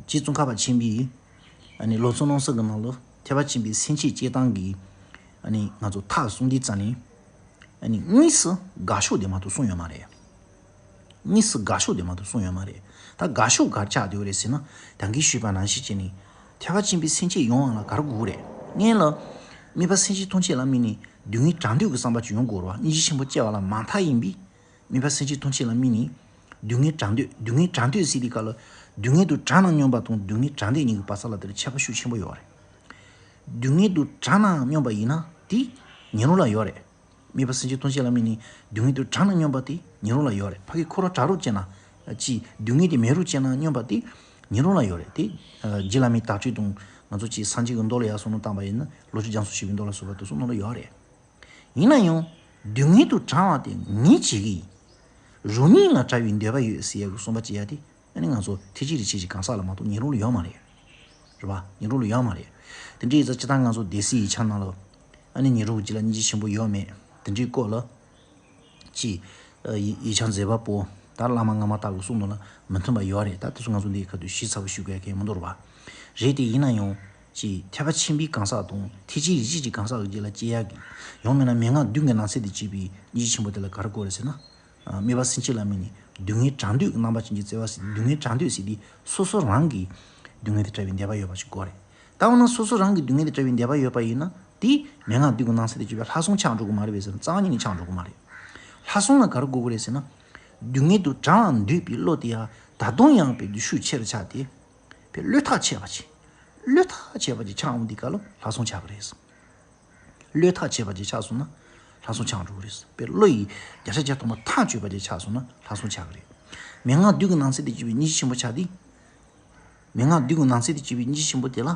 རྗེ་ཙོང་ཁ་པ་ཆེན་པོས་ཨ་ནི་ལོ་ཙཱ་བློ་གསལ་གྱི་ནང་ལ་ཐེག་པ་ཆེན་པོའི་སེམས་བསྐྱེད་སྐྱེ་སྟངས་ཀྱི་ཨ་ནི་ང་ཚོ་ཐག་གསུང་དུས་ཙ་ནས། ཨ་ནི་དངོས་སུ་དགའ་ཤོས་དེ་མ་གཏོགས་གསུངས་ཡོད་མ་རེད། དངོས་སུ་དགའ་ཤོས་དེ་མ་གཏོགས་གསུངས་ཡོད་མ་རེད། ད་དགའ་ཤོས་ག་རེ་ཆགས་བསྡད་ཡོད་རེད་ཟེར་ན། ད་གིན་ཞུས་པ་ནང་བཞིན་བྱས་ནས་ཐེག་པ་ཆེན་པོའི་སེམས་བསྐྱེད་ཡོང་བ་ལ་ག་རེ་དགོས་རེད། སྔོན་ལ་དམིགས་པ་སེམས་བསྐྱེད་ཐམས་ཅད་ལ་དམིགས་ནས་སྡུག་བསྔལ་དྲག་འདོད་ཀྱི་བསམ་པ་ཅིག་ཡོང་དགོས་རེད་བ། སྙིང་རྗེ་ཆེན་པོ་སྐྱེ་བ་ལ་མ་མཐའ་ཡིན་པས། དམིགས་པ་སེམས་བསྐྱེད་ཐམས་ཅད་ལ་དམིགས་ནས་སྡུག་བསྔལ་དྲག་འདོད། སྡུག་བསྔལ་དྲག་འདོད་ཟེར་དུས་སྐབས་ལ་སྡུག་བསྔལ་དུ་དྲག་ན་སྙམ་པ་དང་སྡུག་བསྔལ་དྲག་འདོད་གཉིས་ཀྱི་བར་ས་ལ་དེར་ཁྱད་པར་ཤུགས་ཆེན་པོ་ཡོད་རེད། སྡུག་བསྔལ་དུ་དྲག་ན་སྙམ་པ་ཡིན་ན་དེ་ཉན་རང་ལ་ཡོད་རེད། དམིགས་པ་སེམས་བསྐྱེད་ཐམས་ཅད་ལ་དམིགས་ནས་སྡུག་བསྔལ་དུ་དྲག་ན་སྙམ་པ་དེ་ཉན་རང་ལ་ཡོད་རེད། ཕ་གི་ཁོ་རང་དྲག་རོགས་བྱས་ན། ཅི་སྡུག་བསྔལ་དེ་མེད་རོགས་བྱས་ན་སྙམ་པ་དེ་ཉན་རང་ལ་ཡོད་རེད། དེ་རྗེ་བླ་མའི་དྭགས་བཅུ་དང་། ང་ཚོ་ཅིག་སངས་རྒྱས་ཀྱི་མདོ་ལ་ཡར་སོང་ན་བལྟས་པ་ཡིན་ན། བློ་གྲོས་རྒྱ་མཚོ་ཞེས་པའི་མདོ་ལ་སོགས་པ་དེ་ཚོ་ནང་ལ་ཡོད་རེད། ཡིན་ན་ཡང་སྡུག་བསྔལ་དུ་དྲག་པ་དེ་ངས་བྱེད་ཀྱི་ཡིན། རང་ཉིད་ལ་དྲག་པའི་འདོད་པ་ཡོད་ཟེར་ཡག་གི་གསུངས་པ་བྱེད་ཡག་དེ། ཨ་ནི་ང་ཚོ་ཐེག་ཆེན་རིགས་ཆད་ཀྱི་གང་ཟག་ལ་མ་གཏོགས་ཉན་རང་ལ་ཡོད་མ་རེད། རེད་བ། ཉན་རང་ལ་ཡོད་མ་རེད། དེ་འདྲའི་ཡིན་ཙང་སྤྱིར་བཏང་ང་ཚོ་སྡེ་སྲིད་ཡིག་ཆ་ནང་ལ། ཨ་ནི་ཉན་རང་གི་རྗེས་ལ་སྙིང་རྗེ་ཆེན་པོ་ཡོད་མེད་དེ་འདྲའི་སྐོར་ལ། ཅི། ཡིག་ཆ་མཛད་པ་པོ། ད་བླ་མ་སྔ་མ་དག་གི་གསུང་དོན་ལ་མི་མཐུན་པ་ཡོད་རེད། ད་དེ་ཚོ་ང་ཚོ་འདིའི་ཁ་ཐུག་ཞིབ་ཚགས་པོ་ཞུ་དགོས་ཡ་གང་ཡང་མི་འདུག་རེད་བ། རེད་དེ། ཡིན་ན་ཡང་། ཅི། ཐེག་པ་ཆེན་པོའི་གང་ཟག་དང་ཐེག་ཆེན་རིགས་ཆད་ཀྱི་གང་ཟག་གི་རྗེས་ལ་སྐྱེ་ཡག་གི། ཡང་མིན་ན་མན་ངག་བདུན་གྱི་ནང་གསེས་དེ་བྱས་པའི་སྙིང་རྗེ་ཆེན་པོ་དེ་ལ་ག་རེ་དགོས་རེད་ཟེར་ན། དམིགས་པ་སེམས་བསྐྱེད་ལ་དམིགས་ནས་སྡུག་བསྔལ་དྲག་འདོད་ཀྱི་རྣམ་པ་ཅན་གྱི་བརྩེ་བ་ཟེར། སྡུག་བསྔལ་དྲག་འདོད་ཟེར་དེ་སོ་སོ་རང་གིས་སྡུག་བསྔལ་དེ་དྲག་པའི་འདོད་པ་ཡོད་པ་ཞིག་དགོས་རེད། ད་འོ་ན་སོ་སོ་རང་གིས་སྡུག་བསྔལ་དེ་དྲག་པའི་འདོད་པ་ཡོད་པ་ཡིན་ན། དེ་མན་ངག་བདུན་གྱི་ནང་གསེས་དེ་བྱས་པའི་ལྷག་བསམ་ཆགས་འགྲོ་གི་མ་རེད་པས་ཟེར་ན། རྩ་བ་ཉིད་ནས་ཆགས་འགྲོ་གི་མ་རེད། ལྷག་བསམ་ལ་ག་རེ་དགོས་ཀྱི་རེད་ཟེར་ན། སྡུག་བསྔལ་དུ་དྲག་པར་འདོད་པའི་བློ་དེ་ཡང་ད་དུང་ཡང་དཔེ་དུ་ཤུགས་ཆེ་རུ་ཆགས་ཏེ། དཔེ་བློས་ཐག་ཆད་པ་ཅིག་བློས་ཐག་ཆད་པ་ཅིག་ཆགས་འོང་དུས་སྐབས་ལ་ལྷག་བསམ་ཆགས་ཀྱི་རེད། བློས་ཐག་ཆད་པ་ཅིག་ཆགས་སོང་ན་ལྷག་བསམ་ཆགས་འགྲོ་གི་རེད། དཔེ་བློ་ཡིས་བརྒྱ་ཆ་བརྒྱ་ཐམ་པ་ཐག་གཅོད་པ་ཅིག་ཆགས་སོང་ན་ལྷག་བསམ་ཆགས་ཀྱི་རེད། མན་ངག་བདུན་གྱི་ནང་གསེས་དེ་བྱས་པའི་སྙིང་རྗེ་ཆེན་པོ་ཆགས་ཏེ། མན་ངག་བདུན་གྱི་ནང་གསེས་དེ་བྱས་པའི་སྙིང་རྗེ་ཆེན་པོ་དེ་ལ།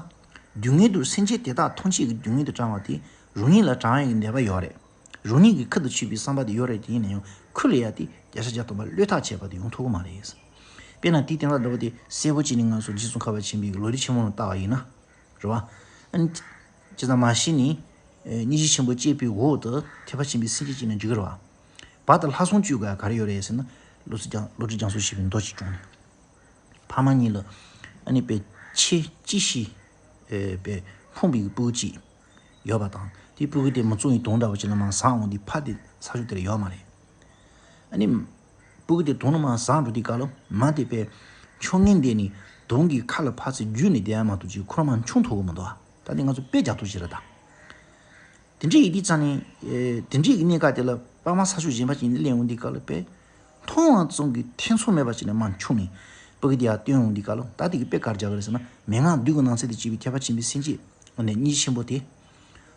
སྡུག་བསྔལ་དུ་སེམས་ཅན་དེ་དག་ཐམས་ཅད་ཀྱི་སྡུག་བསྔལ་དུ་དྲག་པ་དེ་རང་ཉིད་ལ་དྲག་ཡག་གི་འདོད་པ་ཡོད་རེད། རང་ཉིད་ཀྱི་ཁུར་དུ་ཆུད་པའི་བསམ་པ་དེ་ཡོད་རེད་དེ། ཡིན་ན་ཡང་ཁུར་ལེན་ཡག་དེ་བརྒྱ་ཆ་བརྒྱ་ཐམ་པ་བློས་ཐག་ཆད་པ་དེ་ཡོང་ཐུབ་ཀྱི་མ་རེད། དཔེར་ན་དེའི་དོན་དག་འདྲ་པོ་དེ་གསལ་པོ་བྱས་ནས་ང་ཚོ་རྗེ་ཙོང་ཁ་པ་ཆེན་པོའི་ལམ་རིམ་ཆེན་མོ་ལ་བལྟས་པ་ཡིན་ན། རེད་བ། ཨ་ནི། ཇི་ལྟར་མ་ཤེས་ནས། ཨེ། སྙིང་རྗེ་ཆེན་པོ་སྐྱེས་པའི་འོག་ཏུ་ཐེག་པ་ཆེན་པོའི་སེམས་བསྐྱེད་ཅིག་ནི་འགྲིག་གི་རེད་བ། བར་དུ་ལྷག་བསམ་གཅོད་དགོས་ཡག་ག་རེ་ཡོད་རེད་ཟེར་ན། བློ་གྲོས་རྒྱ་བློ་གྲོས་རྒྱ་མཚོ་ཞེས་པའི་མདོ་ཅིག་བྱུང་ནས། ཕ་མ་གཉིས་ལ་ཨ་ནི་དཔེ་ཆེ་སྐྱེས་ཤི། ཨེ། དཔེ་ཕོངས་པའི་སྤུ་གུ་གཅིག་ཡོད་པ་དང་། དེའི་སྤུ་གུ་དེ་མི་བཙོང་བའི་དོང་འདྲ་བོ་ཅིག་ལ་མར་ཟག་འོང་དུས་ཕ་དེ་ས་ཕྱོགས་དེར་ཡོད་མ་རེད། ཨ་ནི། སྤུ་གུ་དེ་དོང་ནང་མར་ཟག་འགྲོ་དུས་སྐབས་ལ་མ་དེ་དཔེ་ཆུང་ངུ་འདི་ནི་དོང་གི་ཁ་ལ་ཕར་ཚུར་རྒྱུག་ནས་བསྡད་ཡག་མ་གཏོགས་ཅིག་ཁོ་རང་མར་མཆོང་ཐུབ་ཀྱི་མི་འདུག་ཨ། ད་དེ་ང་ཚོ་དཔེ་རྒྱག་ཐུབ་ཞིག་རེད་ད། དེ་འདྲ་ཡིན་དུས་ཙང་ནས། ཨེ། དེ་འདྲའི་གི་གནས་སྐབས་དེ་ལ་ཕ་མ་ས་ཕྱོགས་གཞན་པ་ཅིག་ནས་སླེབས་འོང་དུས་སྐབས་ལ་དཔེ། མཐོང་བ་ཙམ་གྱིས་ཐེ་ཚོམ་མེད་པ་ཅིག་ནས་མར་མཆོང་ནས། སྤུ་གུ་དེ་ཡར་བཏོན་ཡོང་དུས་སྐབས་ལ། ད་དེ་གིས་དཔེ་ག་རེ་རྒྱག་གི་རེད་ཟེར་ན། མན་ངག་བདུད་ཀྱི་ནང་ཚན་དུ་སྐྱེས་པའི་ཐེག་པ་ཆེན་པོའི་སེམས་བསྐྱེད་ནི་སྙིང་རྗེ་ཆེན་པོ་དེ།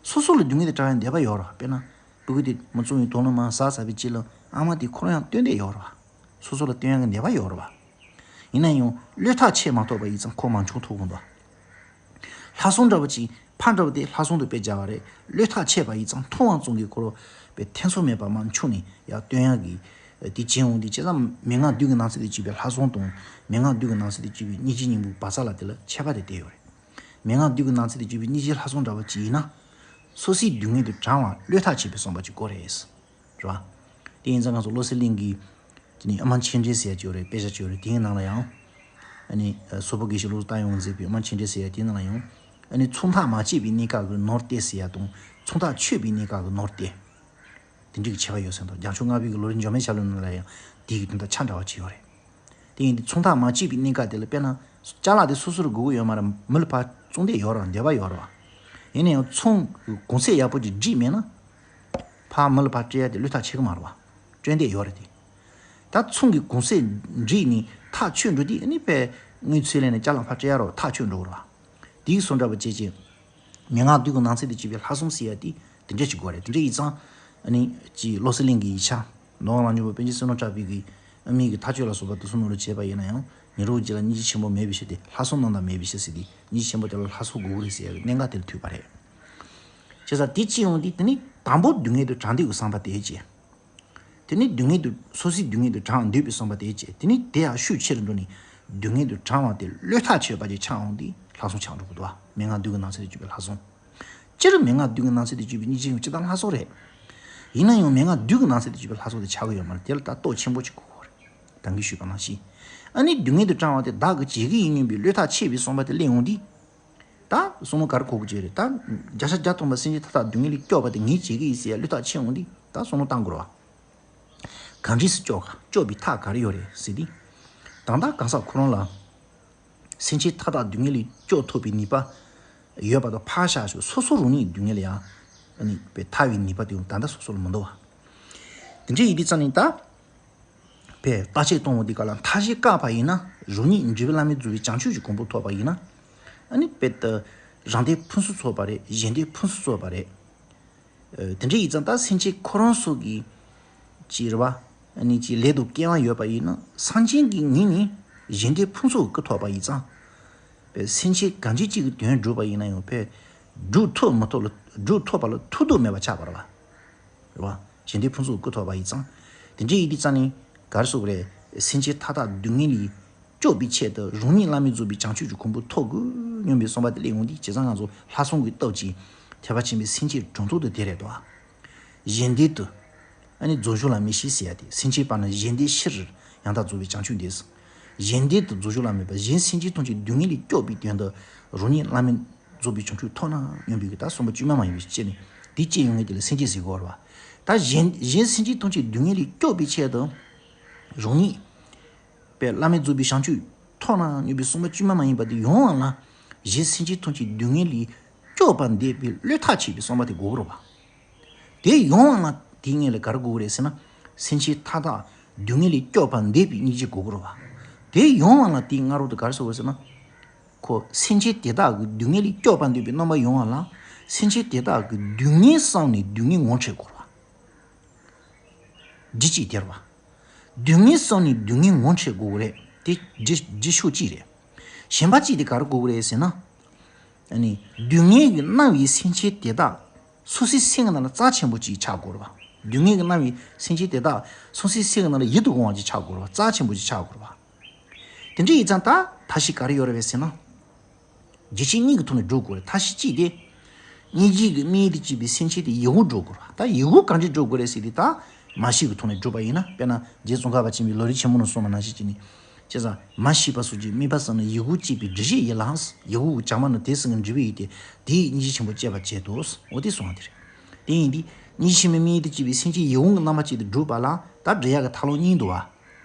སོ་སོ་ལ་སྡུག་བསྔལ་དེ་དྲག་ཡང་འདོད་པ་ཡོད་རེད་བ། དཔེར་ན། སྤུ་གུ་དེ་མི་བཙོང་བའི་དོ་ལོ་མ་ཟ་ཟ་བའི་རྗེས་ལ་ཨ་མ་དེ་ཁོ་རང་ཡང་བཏོན་བསྡད་ཡོད་རེད་བ། སོ་སོ་ལ་བཏོན་ཡག་གི་འདོད་པ་ཡོད་རེད་བ། ཡིན་ན་ཡང་བློས་ཐག་ཆོད་མ་ཐུབ་པ་ཡིན་ཙང་ཁོ་མང་ཆུང་ཐོབ་དགོས་འདུག། ལྷག་བསམ་འདྲ་བོ་ཅིག་ཕ་འདྲ་བོ་དེ་ལྷག་བསམ་དུ་དཔེ་སྦྱར་བ་རེད། བློས་ཐག་ཆོད་པ་ཡིན་ཙང་མཐོང་བ་ཙམ་གྱིས་ཁོ་རང་དཔེ་ཐེ་ཚོམ་མེད་པ་མར་འཕྱུགས་ནས་ཡར་བཏོན་ཡག་གི་དེ་བྱེད་འོང་དུས། བྱས་ཙང་མན་ངག་བདུད་ཀྱི་ནང་ཚན་དུ་སྐྱེས་པའི་ལྷག་བསམ་དང་། མན་ངག་བདུད་ཀྱི་ནང་ཚན་དུ་སྐྱེས་པའི་སྙིང་རྗེའི་སྙིང་པོའི་བག་ཚ་ལ་དེ་ལ་ཁྱད་པར་དེ་བསྟན་ཡོད་རེད། མན་ངག་བདུད་ཀྱི་ནང་ཚན་དུ་སྐྱེས་པའི་སྙིང་རྗེ་ལྷག་བསམ་འདྲ་བོ་ཅིག་ཡིན་ན། སོ་སོའི་སྡུག་བསྔལ་དེ་དྲག་པ་བློས་ཐག་ཆོད་པའི་བསམ་པ་ཅིག་དགོས་རེད། རེད་བ། དེ་ཡིན་ཙང་ང་ཚོ་བློ་གསལ་གླིང་གི་དེ་ནི་ཨ་མ་མཁྱེན་བརྩེ་ཟེར་ཡ་ཅིག་ཡོད་རེད། དཔེ་ཆ་ཅིག་ཡོད་རེད། དེའི་ནང་ལ་ཡང་། ཨ་ནི་སོག་པོ་དགེ་བཤེས་བློ་བཟང་རྟ་དབྱངས་མཛད་པའི་ཨ་མ་མཁྱེན་བརྩེ་ཟེར་ཡ་དེའི་ནང་ལ་ཡང་། ཨ་ནི་མཚོན་ཐག་མ་ཆོད་པའི་གནས་སྐབས་ཀྱི་ནོར་སྟེར་ཟེར་ཡ་དང་། མཚོན་ཐག་ཆོད་པའི་གནས་སྐབས་ཀྱི་ནོར་སྟེར། དེ་འདྲའི་ཁྱད་པར་ཡོད་ཟེར་འདུག། རྒྱལ་མཆོག་ལྔ་པའི་གི་ལོ་རྒྱུས་འཇོག་མའི་ཆ་ལུགས་ནང་ལ་ཡང་དེའི་གི་དོན་དག་ཆ་འདྲ་བ་ཅིག་ཡོད་རེད། དེ་ཡིན་དུས་མཚོན་ཐག་མ་ཆོད་པའི་གནས་སྐབས་དེ་ལ། དཔེར་ན་ཅ་ལག་དེ་སོ་སོར་དགོས་ཀྱི་ཡོད་མ་རེད། མི་ལ་ཕར་བཙོང་འདོད་ཡོད་རེད་བ། འདོད་པ་ཡོད་རེད་བ། ཡིན་ན་ཡང་མཚོན་གོང་ཚད་ཡག་པོ་ཅིག་བསྒྲིགས་མེད་ན། ཕར་མི་ལ་ཕར་སྤྲད་ཡ་དེ་བློས་ཐག་ཆོད་ཀྱི་མ་རེད་བ། སྤྲད་འདོད་ཡོད་རེད་དེ། ད་མཚོན་གྱི་གོང་ཚད་བསྒྲིགས་ནས་ཐག་ཆོད་འགྲོ་དུས། ཨ་ནི་དཔེ་དངུལ་ཚུར་ལེན་ནས་ཅ་ལག་ཕར་སྤྲད་ཡ་རོ་ཐག་ཆོད་འགྲོ་གི་རེད་བ། དེའི་བཟོ་འདྲ་བ་བྱས་བྱས། མན་ངག་བདུད་ཀྱི་ནང་ཚན་དུ་སྐྱེས་པའི་ལྷག་བསམ་ཟེར་ཡ་དེ་དེ་འདྲ་ཞིག་དགོས་རེད། དེ་འདྲ་ཡིན་ཙང་། ཨ་ནི་ཅིག་བློ་གསལ་གླིང་གི་ཡིག་ཆ། ནོར་བ་ལ་སྙོམས་པའི་པཎ་ཆེན་བསོད་ནམས་གྲགས་པའི་གི་ཨ་མའི་གི་ཐག་གཅོད་ལ་སོགས་པ་དེ་ཚོ་ནང་ལ་བྱས་པ་ཡིན་ན་ཡང་། ཉེ་རབས་རྗེ་ལ་སྙིང་རྗེ་ཆེན་པོ་མེད་པའི་ཕྱིར་ཏེ། ལྷག་བསམ་རྣམ་དག་མེད་པའི་ཕྱིར་ཟེར་ཏེ། སྙིང་རྗེ་ཆེན་པོ་དེ་ལ་ལྷག་བསམ་དགོས་ཀྱི་རེད་ཟེར་ཡ་གི་གནད་འགག་དེ་ལ་ཐུག་པ་རེད། བྱས་ཙང་དེ་ཅི་ཡོང་དུས། དེ་ནི་དང་པོ་སྡུག་བསྔལ་དུ་དྲངས་འདོད་ཀྱི་བསམ་པ་དེ་བྱས། དེ་ནི་སྡུག་བསྔལ་དུ། སོ་སོའི་སྡུག་བསྔལ་དུ་དྲངས་འདོད་པའི་བསམ་པ་དེ་བྱས། དེ་ནི་དེ་ཡང་ཤུགས་ཆེ་རུ་འགྲོ་ནས་སྡུག་བསྔལ་དུ་དྲངས་པ་དེ་བློས་ཐག་ཆོད་པ་ཅིག་ཆགས་འོང་དུས་ལྷག་བསམ་ཆགས་འགྲོ་གི་འདུག་བ། མན་ངག་བདུད་ཀྱི་ནང་ཚན་དུ་སྐྱེས་པའི་ལྷག་བསམ། སྤྱིར་མན་ངག་བདུད་ཀྱི་ནང་ཚན་དུ་སྐྱེས་པའི་སྙིང་རྗེ་ཡང་སྤྱིར་བཏང་ལྷག་བསམ་རེད། ཡིན་ན་ཡང་མན་ངག་བདུད་ཀྱི་ནང་ཚན་དུ་སྐྱེས་པའི་ལྷག་བསམ་དེ་ཆགས་ཀྱི་ཡོད་མ་རེད། དེ་ལ་ད་རྟོག་ཆེན་པོ་ཅིག་དགོས་ཀྱི་རེད། ད་གིན་ཞུས་པ་ནང་བཞིན། ཨ་ནི་སྡུག་བསྔལ་དུ་དྲངས་པ་དེ་བདག་གིས་བྱེད་ཀྱི་ཡིན་སྙམ་པའི་བློས་ཐག་ཆོད་པའི་བསམ་པ་དེ་སླེབས་འོང་དུས། ད་བསམ་བློ་ག་རེ་འཁོར་དགོས་ཀྱི་རེད། ད་བརྒྱ་ཆ་བརྒྱ་ཐམ་པ་སེམས་ཅན་མཐའ་དག་སྡུག་བསྔལ་ལས་སྐྱོབ་པ་དེ་ངས་བྱེད་ཀྱི་ཡིན་ཟེར་ཡ་བློས་ཐག་ཆོད་འོང་དུས། ད་བསམ་བློ་བཏང་དགོས་རེད་བ། གང་འདྲས་སེ་སྐྱོབ་ག་སྐྱོབ་པའི་ཐབས་ག་རེ་ཡོད་རེད་ཟེར་དུས། ད་ལྟ་གང་ཟག་ཁོ་རང་ལ་སེམས་ཅན་མཐའ་དག་སྡུག་བསྔལ་ལས་སྐྱོབ་ཐུབ་པའི་ནུས་པ་ཡོད་པ་དང་ཕར་བཞག་ཞོག། སོ་སོ་རང་ཉིད་སྡུག་བསྔལ་ལས་ཡང་ཨ་ནི་དཔེ་ཐར་བའི་ནུས་པ་དེ་ད་ལྟ་སོ་སོ་ལ་མི་འདུག་བ། དེ་འདྲ་ཡིན་དུས་ཙང་ནི་ད། དཔེ་བརྟག་དཔྱད་གཏོང་བ་འདི་ག་ལ་མཐའ་བཞི་བཀག་པ་ཡིན་ན། རང་ཉིད་འབྲས་བུ་བླ་མེད་རྫོགས་པའི་བྱང་ཆུབ་ཀྱི་གོ་འཕང་ཐོབ་པ་ཡིན་ན། ཨ་ནི་དཔེ་ད་རང་སྡེ་ཕུན་སུམ་ཚོགས་པ་རེད། གཞན་སྡེ་ཕུན་སུམ་ཚོགས་པ་རེད། ཨ། དེ་འདྲ་ཡིན་ཙང་ད་སེམས་ཅན་ཁོ་རང་ཚོ་གི་ཅིག་རེད་བ། ཨ་ནི་ཅིག་ལས་དང་སྐལ་བ་ཡོད་པ་ཡིན་ན། སངས་རྒྱས་ཀྱི་ངོས་ནས་གཞན་སྡེ་ཕུན་ཚོགས་ཀྱི་སྐུ་ཐོབ་པ་ཡིན་ཙང་། དཔེ་སེམས་ཅན་གང་ཅི་ཅིག་གི་དོན་བསྒྲུབས་པ་ཡིན་ན་ཡང་དཔེ་སྒྲུབ་ཐུབ་མི་ཐུབ་ལ། སྒྲུབ་ཐུབ་པ་ལ་ཐུག་འདོད་མེད་པ་ཆགས་པ་རེད་བ། རེད་བ། གཞན་སྡེ་ཕུན་ཚོགས་སྐུ་ཐོབ་པ་ཡིན་ཙང་། དེ་འདྲ་ཡིན་དུས་ཙང་ནི་ག་རེ་ཟེར་དགོས་རེད། སེམས་ཅན་མཐའ་དག་སྡུག་བསྔལ་ལས་སྐྱོབ་པའི་ཆེད་དུ་རང་ཉིད་བླ་མེད་རྫོགས་པའི་བྱང་ཆུབ་ཀྱི་གོ་འཕང་ཐོབ་དགོས་སྙམ་པའི་བསམ་པ་དེ་སླེབས་འོང་དུས། བྱས་ཙང་ང་ཚོ་ལྷག་བསམ་གྱི་སྟོབས་ཀྱིས་ཐེག་པ་ཆེན་པོའི་སེམས་བསྐྱེད་སྒྲུབ་ཐབས་དེ་དེ་རེད་དོ། གཞན་སྡེ་དུ། ཨ་ནི་རྫོགས་བྱང་བླ་མེད་ཤེས་ཟེར་ཡ་དེ། སེམས་ཅན་བར་ན་གཞན་སྡེ་ཕྱིར། ཡང་དག་རྫོགས་པའི་བྱང་ཆུབ་འདི། གཞན་སྡེ་དུ་རྫོགས་བྱང་བླ་མེད་པ། གཞན་སེམས་ཅན་ཐམས་ཅད་སྡུག་བསྔལ་ལས་སྐྱོབ་པའི་དོན་དུ་རང་ཉིད་བླ་མེད་རྫོགས་པའི་བྱང་ཆུབ་ཐོབ་ན་སྙམ་པའི་གི་ད་བསམ་པ་བཅོས་མ་མ་ཡིན་པའི་ཕྱིར་ནི། དེ་སྐྱེ་ཡོང་མཁན་དེ་ལ་སེམས་བསྐྱེད་ཟེར་དགོས་རེད་བ། ད་གཞན་གཞན་སེམས་ཅན་ཐམས་ཅད་སྡུག་བསྔལ་ལས་སྐྱོབ་པའི་ཆེད་དུ་རང་ཉིད་པའི་བླ་མེད་རྫོགས་པའི་བྱང་ཆུབ་ཐོབ་ན་སྙམ་པའི་བསམ་པ་བཅོས་མ་མ་ཡིན་པ་དེ་ཡོང་བ་ལ། གཞན་སེམས་ཅན་ཐམས་ཅད་སྡུག་བསྔལ་ལས་སྐྱོབ་པར་འདོད་པའི་བློས་ཐག་ཆོད་པའི་བསམ་པ་དེ་དགོས་ཀྱི་རེད་བ། དེ་ཡོང་བ་ལ་དེའི་སྔོན་ལ་ག་རེ་དགོས་ཀྱི་རེད་ཟེར་ན། སེམས་ཅན་མཐའ་དག་སྡུག་བསྔལ་ལས་སྐྱོབ་པར་འདོད་པའི་སྙིང་རྗེ་དགོས་ཀྱི་རེད་བ། དེ་ཡོང་བ་ལ་དེའི་སྔ་རོལ་དུ་ག་རེ་ཟེར་དགོས་ཟེར་ན། ཁོ་སེམས་ཅན་དེ་དག་གི་སྡུག་བསྔལ་ལས་སྐྱོབ་པར་འདོད་པའི་རྣམ་པ་ཡོང་བ་ལ། སེམས་ཅན་དེ་དག་གི་སྡུག་བསྔལ་བསམ་ནས་སྡུག་བསྔལ་ངོ་འཕྲོད་དགོས་རེད་བ། རྒྱུ་གཅིག་དེ་རེད་བ། སྡུག་བསྔལ་བསམ་ནས་སྡུག་བསྔལ་ངོ་འཕྲོད་དགོས་རེད་དེ། རྒྱུ་རྒྱུ་ཕྱོགས་གཅིག་རེད། གཞན་པ་གཅིག་དེ་ག་རེ་དགོས་ཀྱི་རེད་ཟེར་ན། ཨ་ནི་སྡུག་བསྔལ་གྱིས་མནར་བའི་སེམས་ཅན་དེ་དག་སོ་སོའི་སེམས་ཀྱི་ནང་ལ་རྩ་ཆེན་པོ་ཅིག་ཆགས་དགོས་རེད་བ། སྡུག་བསྔལ་གྱིས་མནར་བའི་སེམས་ཅན་དེ་དག་སོ་སོའི་སེམས་ཀྱི་ནང་ལ་ཡིད་དུ་འོང་བ་ཅིག་ཆགས་དགོས་རེད་བ། རྩ་ཆེན་པོ་ཅིག་ཆགས་དགོས་རེད་བ། དེ་འདྲ་ཡིན་ཙང་ད་ཐབས་ཤེས་ག་རེ་ཡོད་རེད་བས་ཟེར་ན། རྒྱུ་ཆ་གཉིས་ཀྱི་ཐོག་ནས་སྒྲུབ་དགོས་རེད། ཐབས་ཤེས་གཅིག་དེ། སྙིང་རྗེ་གི་དམིགས་ཡུལ་དུ་བྱས་པའི་སེམས་ཅན་དེ་ཡིད་དབང་འགྲོ་དགོས་རེད་བ། ད་ཡིད་དབང་གང་འདྲ་འགྲོ་དགོས་རེད་ཟེར་དུས། ད་མ་ཤི་གི་ཐོག་ནས་སྒྲུབ་པ་ཡིན་ན། དཔེར་ན་རྗེ་ཙོང་ཁ་པ་ཆེན་པོའི་ལམ་རིམ་ཆེན་མོ་ནང་གསུངས་པ་ནང་བཞིན་བྱས་ནས། བྱས་ཙང་མ་ཤི་བ་སོགས་ཀྱི་དམིགས་པ་བསམས་ནས་ཡིད་དབང་བསྐྱེད་པའི་སྒྲིབ་བྱེད་ཡིས་ལ། ཡིད་དབང་བྱམས་པ་ནི་དེ་བསམ་གྱིས་འགྲིབ་པའི་ཡུལ་ཏེ། དེ་ཡིས་སྙིང་རྗེ་ཆེན་པོ་སྐྱེ་བར་བྱེད་དོ། འོ་དེ་གསུངས་པ་དེ་རེད། དེ་ཡིན་དུས་སྙིང་རྗེ་ཆེན་པོའི་དམིགས་ཡུལ་དུ་བྱས་པའི་སེམས་ཅན་ཡིད་དབང་གི་རྣམ་པ་ཅན་དེ་སྒྲུབ་པ་ལ་ད་འབྲི་ཡག་གི་ཐབས་ལམ་གཉིས་འདུག་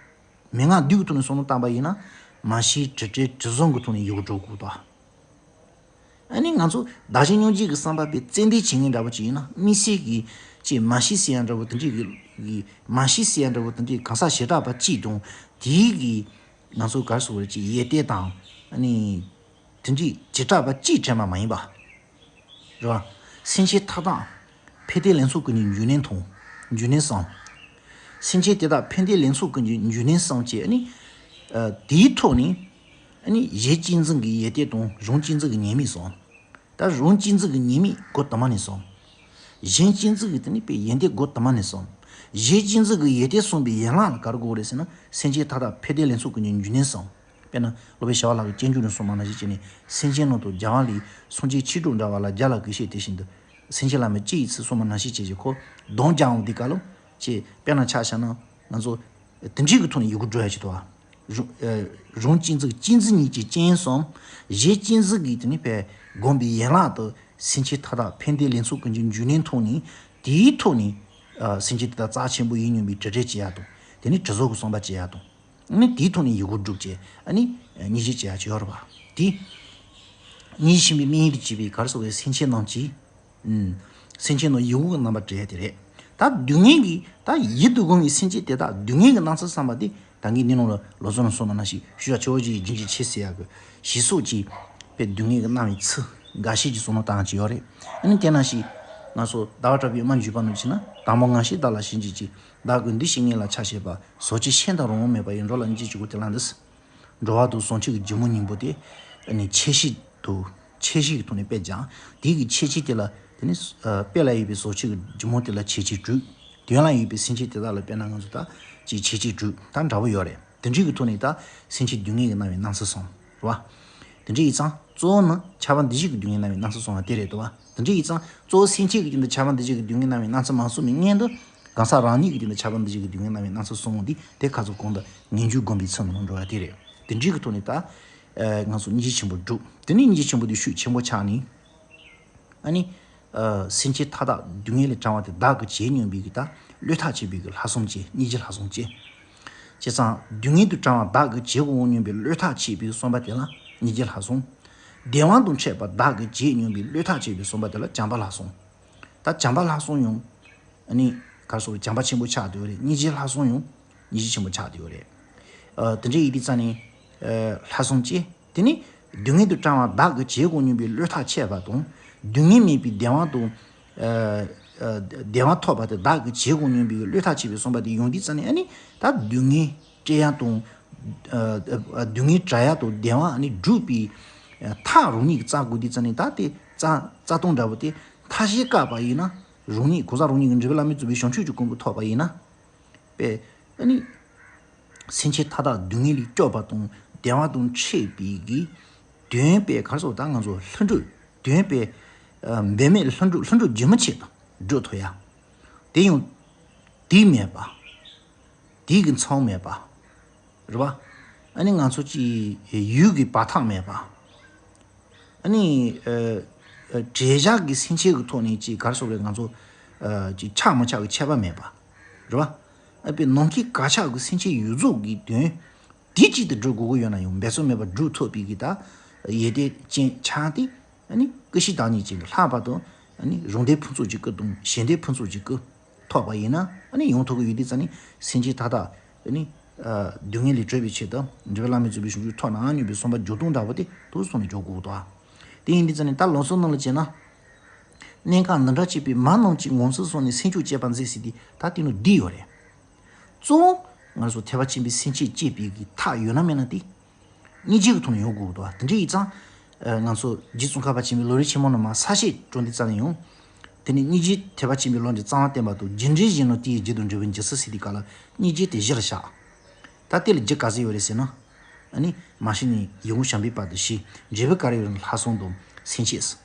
བ། མན་ངག་བདུད་ཀྱི་ཐོག་ནས་བསམ་བློ་བཏང་པ་ཡིན་ན། མ་ཤིའི་དྲི་བྲལ་དྲི་བཟང་གི་ཐོག་ནས་ཡིད་དབང་འགྲོ་དགོས་དོ། ཨ་ནི་ང་ཚོ་བདག་གཞན་མཉམ་བརྗེ་གི་བསམ་པ་དཔེ་ཙན་དན་བྱེད་མཁན་འདྲ་པོ་ཅིག་ཡིན་ན། དམིགས་བསལ་གྱི་ཅིག་མ་ཤི་ཟེར་ཡ་འདྲ་པོ་དེ་འདྲའི་གི་གི་མ་ཤི་ཟེར་ཡ་འདྲ་པོ་དེ་འདྲའི་གང་ཟག་ཞེ་དྲག་པ་གཅིག་དང་། དེའི་གི་ ང་ཚོ་གར་སོགས་རེད་ཅེས་ཡེ་ཏེ་དང་ཨ་ནི་དེ་འདྲའི་བྱེ་བྲག་པ་གཅིག་དྲན་པ་མ་ཡིན་པ། རེད་བ། སེམས་ཅན་མཐའ་དག་ཕན་བདེ་ལེན་ཚུལ་ཀུན་གྱི་འབྱུང་གནས་མཐོང་། འབྱུང་གནས་བསམ། སེམས་ཅན་དེ་དག་ཕན་བདེ་ལེན་ཚུལ་ཀུན་གྱི་འབྱུང་གནས་བསམ་བཅས་ཨ་ནི། དེའི་ཐོག་ནས་ཨ་ནི་གཞན་གཅེས་འཛིན་གྱི་ཡེ་ཏེ་དང་གཞུང་གཅེས་འཛིན་གྱི་ཉེས་དམིགས་བསམ། ད་གཞུང་གཅེས་འཛིན་གྱི་ཉེས་དམིགས་སྒོ་དུ་མ་ནས་བསམ། གཞན་གཅེས་འཛིན་གྱི་དེ་ནི་པའི་ཡོན་ཏན་སྒོ་དུ་མ་ནས་བསམ། གཞན་གཅེས་འཛིན་གྱི་ཡོན་ཏན་གསུངས་པའི་ཡན་ལག་ལ་ག་རེ་གོ་དགོས་རེད་ཟེར་ན། སེམས་ཅན་མཐའ་དག་ཕན་བདེ་ལེན་ཚུལ་ཀུན་གྱི་འབྱུང་གནས་བསམ། དཔེར་ན་སློབ་དཔོན་ཞི་བ་ལྷ་གིས་སྤྱོད་འཇུག་ནས་གསུངས་པ་ནང་བཞིན་བྱས་ནས། སེམས་ཅན་རྣམས་དང་སྦྱར་བ་ལས། སངས་རྒྱས་ཆོས་དྲུག་འདྲ་བ་ལ། བརྒྱ་ལ་གུས་ཤིང་དེ་བཞིན་དུ། སེམས་ཅན་བླ་མེད་གཅིག་ཡི་ཚུལ། གསུངས་པ་ནང་བཞིན་བྱས་ཀྱི་ཁོ་གདོང་རྒྱག་འོང་དུས་སྐབས་ལ་ཅེས་དཔེར་ན་ཆ་བཞག་ན་ང་ཚོ་དེ་འདྲའི་གི་ཐོག་ནས་ཡི་གུ་འགྲོ་ཡ་ཅིག་འདུག་བ། གཞུང་ཨ། གཞུང་གཅེས་འཛིན་གཅེས་འཛིན་ཉིད་ཀྱི་རྐྱེན་བསམ། གཞན་གཅེས་འཛིན་གྱི་དེ་ནི་བས་བསྒོམས་པའི་ཡན་ལག་ཏུ་སེམས་ཅན་མཐའ་དག་ཕན་བདེ་ལེན་ཚུལ་ཀུན་གྱི་འབྱུང་གནས་མཐོང་ནས། དེའི་ཐོག་ནས་ཨ། སེམས་ཅན་དེ་དག་རྩ་ཆེན་པོ་ཡིན་སྙམ་པའི་དྲི་བྲལ་བྱེད་ཡ་དང་། དེ་ནི་དྲི་བཟོ་གི་བསམ་པ་བྱེད་ཡ་དང་། ནི་དེའི་ཐོག་ནས་ཡི་གུ་སྒྲུབ་ཅེས་ཨ་ནི་སྙིང་རྗེ་བྱེད་ཡ་ཅིག་ཡོད་རེད་བ། དེ་སྙིང་རྗེ་ཆེན་པོའི་དམིགས་ཡུལ་དུ་བྱས་པའི་གར་སོགས་པའི་སེམས་ཅན་རྣམས་ཀྱིས། ཨུམ། སེམས་ཅན་རྣམས་ཡི་གུ་གི་རྣམ་པར་བྲི་ཡ་དེ་རེད། ད་སྡུག་བསྔལ་གྱི་ད་ཡིད་དུ་འོང་བའི་སེམས་ཅན་དེ་དག་སྡུག་བསྔལ་གྱི་སྣང་ཚུལ་བསམ་པ་དེ་ད་གིན་འདི་ནང་ལ་ལོ་ཙཱ་ནས་གསུངས་པ་ནང་བཞིན། ཤུལ་བཞག་ཆེ་བ་བཞི་ཡི་རྒྱུན་གྱི་ཆེད་ཟེར་ཡག་གི་ཞེས་སོགས་ཀྱིས་དཔེ་སྡུག་བསྔལ་གྱི་སྣང་བའི་ཚུལ་འགའ་ཤས་ཀྱི་བསམ་བློ་བཏང་ཡག་ཅིག་ཡོད་རེད། ཨ་ནི་དེ་ནང་བཞིན་ང་ཚོ་ཟླ་བ་གྲགས་པའི་དབུ་མ་འཇུག་པ་ནང་བཞིན་ན། དང་པོ་ང་ཞེས་བདག་ལ་ཞེན་བྱེད་ཅིང་། བདག་གི་འདུ་ཤེས་ངེས་ལ་ཆགས་བྱེད་པ། ཟོ་ཆོས་ཤིན་ཏུ་རིང་པོ་མེད་པ་ཡི། འགྲོ་ལ་སྙིང་རྗེ་གཅིག་པུ་དེ་ལ་འདུད། འགྲོ་བ་དང་ཟོ་ཆོས་ཀྱི་སྒྱུ་མ་སྙིང་པོ་དེ་ཨ་ནི་ཁྱད་གཞི་དུ་ཁྱད་གཞི་གི་ཐོག་ནས་དཔེ་སྦྱར། དེ་གི་ཁྱད་ཆོས་དེ་ལ་དེ་ནི་ཨ། དཔེ་ལ་ཡོད་པའི་ཟོ་ཆོས་ཀྱི་སྒྱུ་མ་དེ་ལ་ཁྱད་ཆོས་དྲུག། དོན་ལ་ཡོད་པའི་སེམས་ཅན་དེ་དག་ལ་དཔེར་ན་ང་ཚོ་ད་ཅིག་ཁྱད་ཆོས་དྲུག་ད་འདྲ་པོ་ཡོད་རེད། དེ་འདྲའི་གི་ཐོག་ནས་ད་སེམས་ཅན་སྡུག་བསྔལ་གྱི་སྣང་བའི་སྣང་ཚུལ་གསུངས། རེད་བ། དེ་འདྲ་ཡིན་ཙང་གཙོ་བོ་ནི་ཁྱབ་པ་འདུ་བྱེད་ཀྱི་སྡུག་བསྔལ་སྣང་བའི་སྣང་ཚུལ་གསུངས་པ་དེ་རེད་དོ། དེ་འདྲ་ཡིན་ཙང་གཙོ་བོ་སེམས་ཅན་གྱི་རྒྱུད་དུ་ཁྱབ་པ་འདུ་བྱེད་ཀྱི་སྡུག་བསྔལ་སྣང་བའི་སྣང་ཚུལ་མ་གསུངས་པའི་སྔོན་དུ། གང་ཟག་རང་ཉིད་ཀྱི་རྒྱུད་དུ་ཁྱབ་པ་འདུ་བྱེད་ཀྱི་སྡུག་བསྔལ་སྣང་བའི་སྣང་ཚུལ་གསུངས་འོང་དུས། དེ་ཁ་ཚུར་གོང་དུ་ངེས་འབྱུང་བསྒོམ་པའི་ཚུལ་ནང་འགྲོ་བ་དེ་རེད། དེ་འདྲའི་གི་ཐོག་ནས་ད་ཨ། ང་ཚོ་སྙིང་རྗེ་ཆེན་པོ་སྒྲུབ། དེ་ནས་སྙིང་རྗེ་ཆེན་པོ་དེ་ཤུགས་ཆེན་པོ་ཆགས་ནས། ཨ་ནི། ཨ། སེམས་ཅན་མཐའ་དག་སྡུག་བསྔལ་ལས་དྲང་བ་དེ་བདག་གིས་བྱེད་སྙམ་པའི་གི་ད་བློས་ཐག་བཅད་པའི་གི་ལྷག་བསམ་བཅས། སྙིང་རྗེ་ལྷག་བསམ་བཅས། བྱས་ཙང་སྡུག་བསྔལ་དུ་དྲང་བ་བདག་གིས་བྱེད་དགོས་སྙམ་པའི་བློས་ཐག་བཅད་པའི་བསམ་པ་དེ་ལ་སྙིང་རྗེ་ལྷག་བསམ། བདེ་བ་དང་འཕྲད་པ་བདག་གིས་བྱེད་སྙམ་པའི་བློས་ཐག་བཅད་པའི་བསམ་པ་དེ་ལ་བྱམས་པ་ལྷག་བསམ། ད་བྱམས་པ་ལྷག་བསམ་ཡང་ཨ་ནི་ག་རེ་ཟེར། བྱམས་པ་ཆེན་པོ་ཆགས་བསྡད་ཡོད་རེད། སྙིང་རྗེ་ལྷག་བསམ་ཡང་སྙིང་རྗེ་ཆེན་པོ་ཆགས་བསྡད་ཡོད་རེད། ཨ། དེ་འདྲ་ཡིན་དུས་ཙང་ནས་ཨ། ལྷག་བསམ་བཅས། དེ་ནི་སྡུག་བསྔལ་དུ་དྲང་བ་བདག་གིས་བྱེད་དགོས་སྙམ་པའི་བློས་ཐག་བཅད་པ་དང་། སྡུག་བསྔལ་མེད་པའི་བདེ་བ་དང་། ཨ། ཨ། བདེ་བ་ཐོབ་པ་དེ་བདག་གིས་བྱེད་དགོས་སྙམ་པའི་བློས་ཐག་བཅད་པའི་བསམ་པ་དེ་ཡོང་དུས་ཙང་ནས་ཨ་ནི་ད་སྡུག་བསྔལ་སྤྲད་ཡ་དང་། ཨ། སྡུག་བསྔལ་བྲལ་ཡ་དང་བདེ་བ་ཨ་ནི་སྒྲུབ་པའི་ཐག་རང་ཉིད་ཀྱིས་བཅད་དགོས་དུས་ཙང་ནས། ད་དེ་བཅད་བཅད་སྟངས་འདྲ་པོ་དེ་ཐབས་ཤེས་བཀག་པ་ཡིན་ན། རང་ཉིད་གང་ཟག་རང་ཉིད་ཀྱི་འབྲས་བུ་བླ་མེད་རྫོགས་པའི་བྱང་ཆུབ་ཀྱི་གོ་འཕང་ཐོབ་པ་ཡིན་ན། པས། ཨ་ནི། སེམས་ཅན་མཐའ་དག་སྡུག་བསྔལ་ལས་སྐྱོབ་པ་དང་བདེ་བ་དང་འཕྲད་པའི་གི་དོན་པས་ག་རེ་ཟེར། ད་ང་ཚོ་ལྷུན་གྲུབ་དོན་པས། ཨ། འབད་མེད་ལྷུན་གྲུབ་ལྷུན་གྲུབ་རྒྱུན་མི་ཆད་དུ་སྒྲུབ་ཐུབ་ཡ། དེ་ཡང་དུས་མེད་པ། དུས་ཀྱི་མཚམས་མེད་པ། རེད་བ། ཨ་ནི་ང་ཚོ་ཅིག་ཡུལ་གྱི་བར་ཐག་མེད་པ། ཨ་ནི། ཨ། ཨ། བྲེལ་བཞག་གི་སེམས་ཅན་གྱི་ཐོག་ནས་ཅིག་ག་རེ་ཟེར་རེད། ང་ཚོ། ཨ། ཅིག་ཆགས་མི་ཆགས་ཀྱི་ཁྱད་པར་མེད་པ། རེད་བ། ཨ། པའི་ནམ་མཁའི་གར་ཆག་གི་སེམས་ཅན་ཡོངས་རྫོགས་ཀྱི་དོན་དེ་གཅིག་ཏུ་སྒྲུབ་དགོས་ཀྱི་ཡོད་ན་ཡང་འབད་རྩོལ་མེད་པར་སྒྲུབ་ཐུབ་པའི་གི་ད་ཡོན་ཏན་ཅན་ཆགས་ཏེ། ཨ་ནི་ཀུན་ཤེས་བདག་ཉིད་ཅན་གྱི་ལྷག་པར་དུ་ཨ་ནི་རང་ལྡན་ཕུན་ཚོགས་ཀྱི་སྐུ་དང་གཞན་ལྡན་ཕུན་ཚོགས་ཀྱི་སྐུ་ཐོབ་པ་ཡིན་ན། ཨ་ནི་ཡོང་ཐུབ་ཀྱི་ཡོད་དུས་ཙང་ནི་སེམས་ཅན་མཐའ་དག་ཨ་ནི་སྡུག་བསྔལ་ལས་གྲོལ་བའི་ཆེད་དུ་འབྲས་བུ་བླ་མེད་རྫོགས་པའི་བྱང་ཆུབ་ཐོབ་ན་སྙམ་པའི་བསམ་པ་འཇོག་སྟངས་འདྲ་པོ་དེ་དུས་སོང་ནས་འཇོག་དགོས་འདུག་དེ་ཡིན་དུས་ཙང་ནི་ད་ལམ་སྲོལ་ནང་ལ་བྱས་ན། གནས་སྐབས་འདི་འདྲ་བྱས་པས་མ་རྣམས་ཀྱིས་ངོ་ཚ་བསམས་ནས་སེམས་ཅན་གཅེས་པར་མཛད་ཟེར་དུས་ད་དེ་ནི་འདི་ཡོད་རེད། གཙོ་བོ་ང་ཚོ་ཐེག་པ་ཆེན་པོའི་སེམས་བསྐྱེད་བསྐྱེད་པའི་གི་ཐབས་ཡོད་ན་མེད་ན་དེ། སྙིང་རྗེ་གི་ཐོག་ནས་ཡོང་དགོས་འདུག་དེ་འདྲ་ཡིན་ཙང་། ཨ། ང་ཚོ་རྗེ་ཙོང་ཁ་པ་ཆེན་པོའི་ལམ་རིམ་ཆེན་མོ་ནང་མར་ས་བཤད་སྤྲོ་འདི་རྩ་ནས་ཡོང་། དེ་ནས་སྙིང་རྗེ་ཐེག་པ་ཆེན་པོའི་ལམ་འདི་རྩ་བ་བསྟན་པ་དང་། རྒྱུ་འབྲས་གཞན་ནི་དེ་ཡི་རྒྱུ་དང་འབྲས་བུ་འབྱིན་ཚུལ་ཟེར་དུས་སྐབས་ལ་སྙིང་རྗེ་དེ་གཞིར་བཞག་ད་དེ་ལ་རྒྱུ་ག་ཚོད་ཡོད་རེད་ཟེར་ན། ཨ་ནི་མ་ཤི་ནས་ཡིད་འོང་བྱམས་པའི་བར་དུ་ཞི། འབྲས་བུ་ག་རེ་ཡོད་རེད་ན་ལྷག་བསམ་དང་སེམས་བསྐྱེད། བྱས་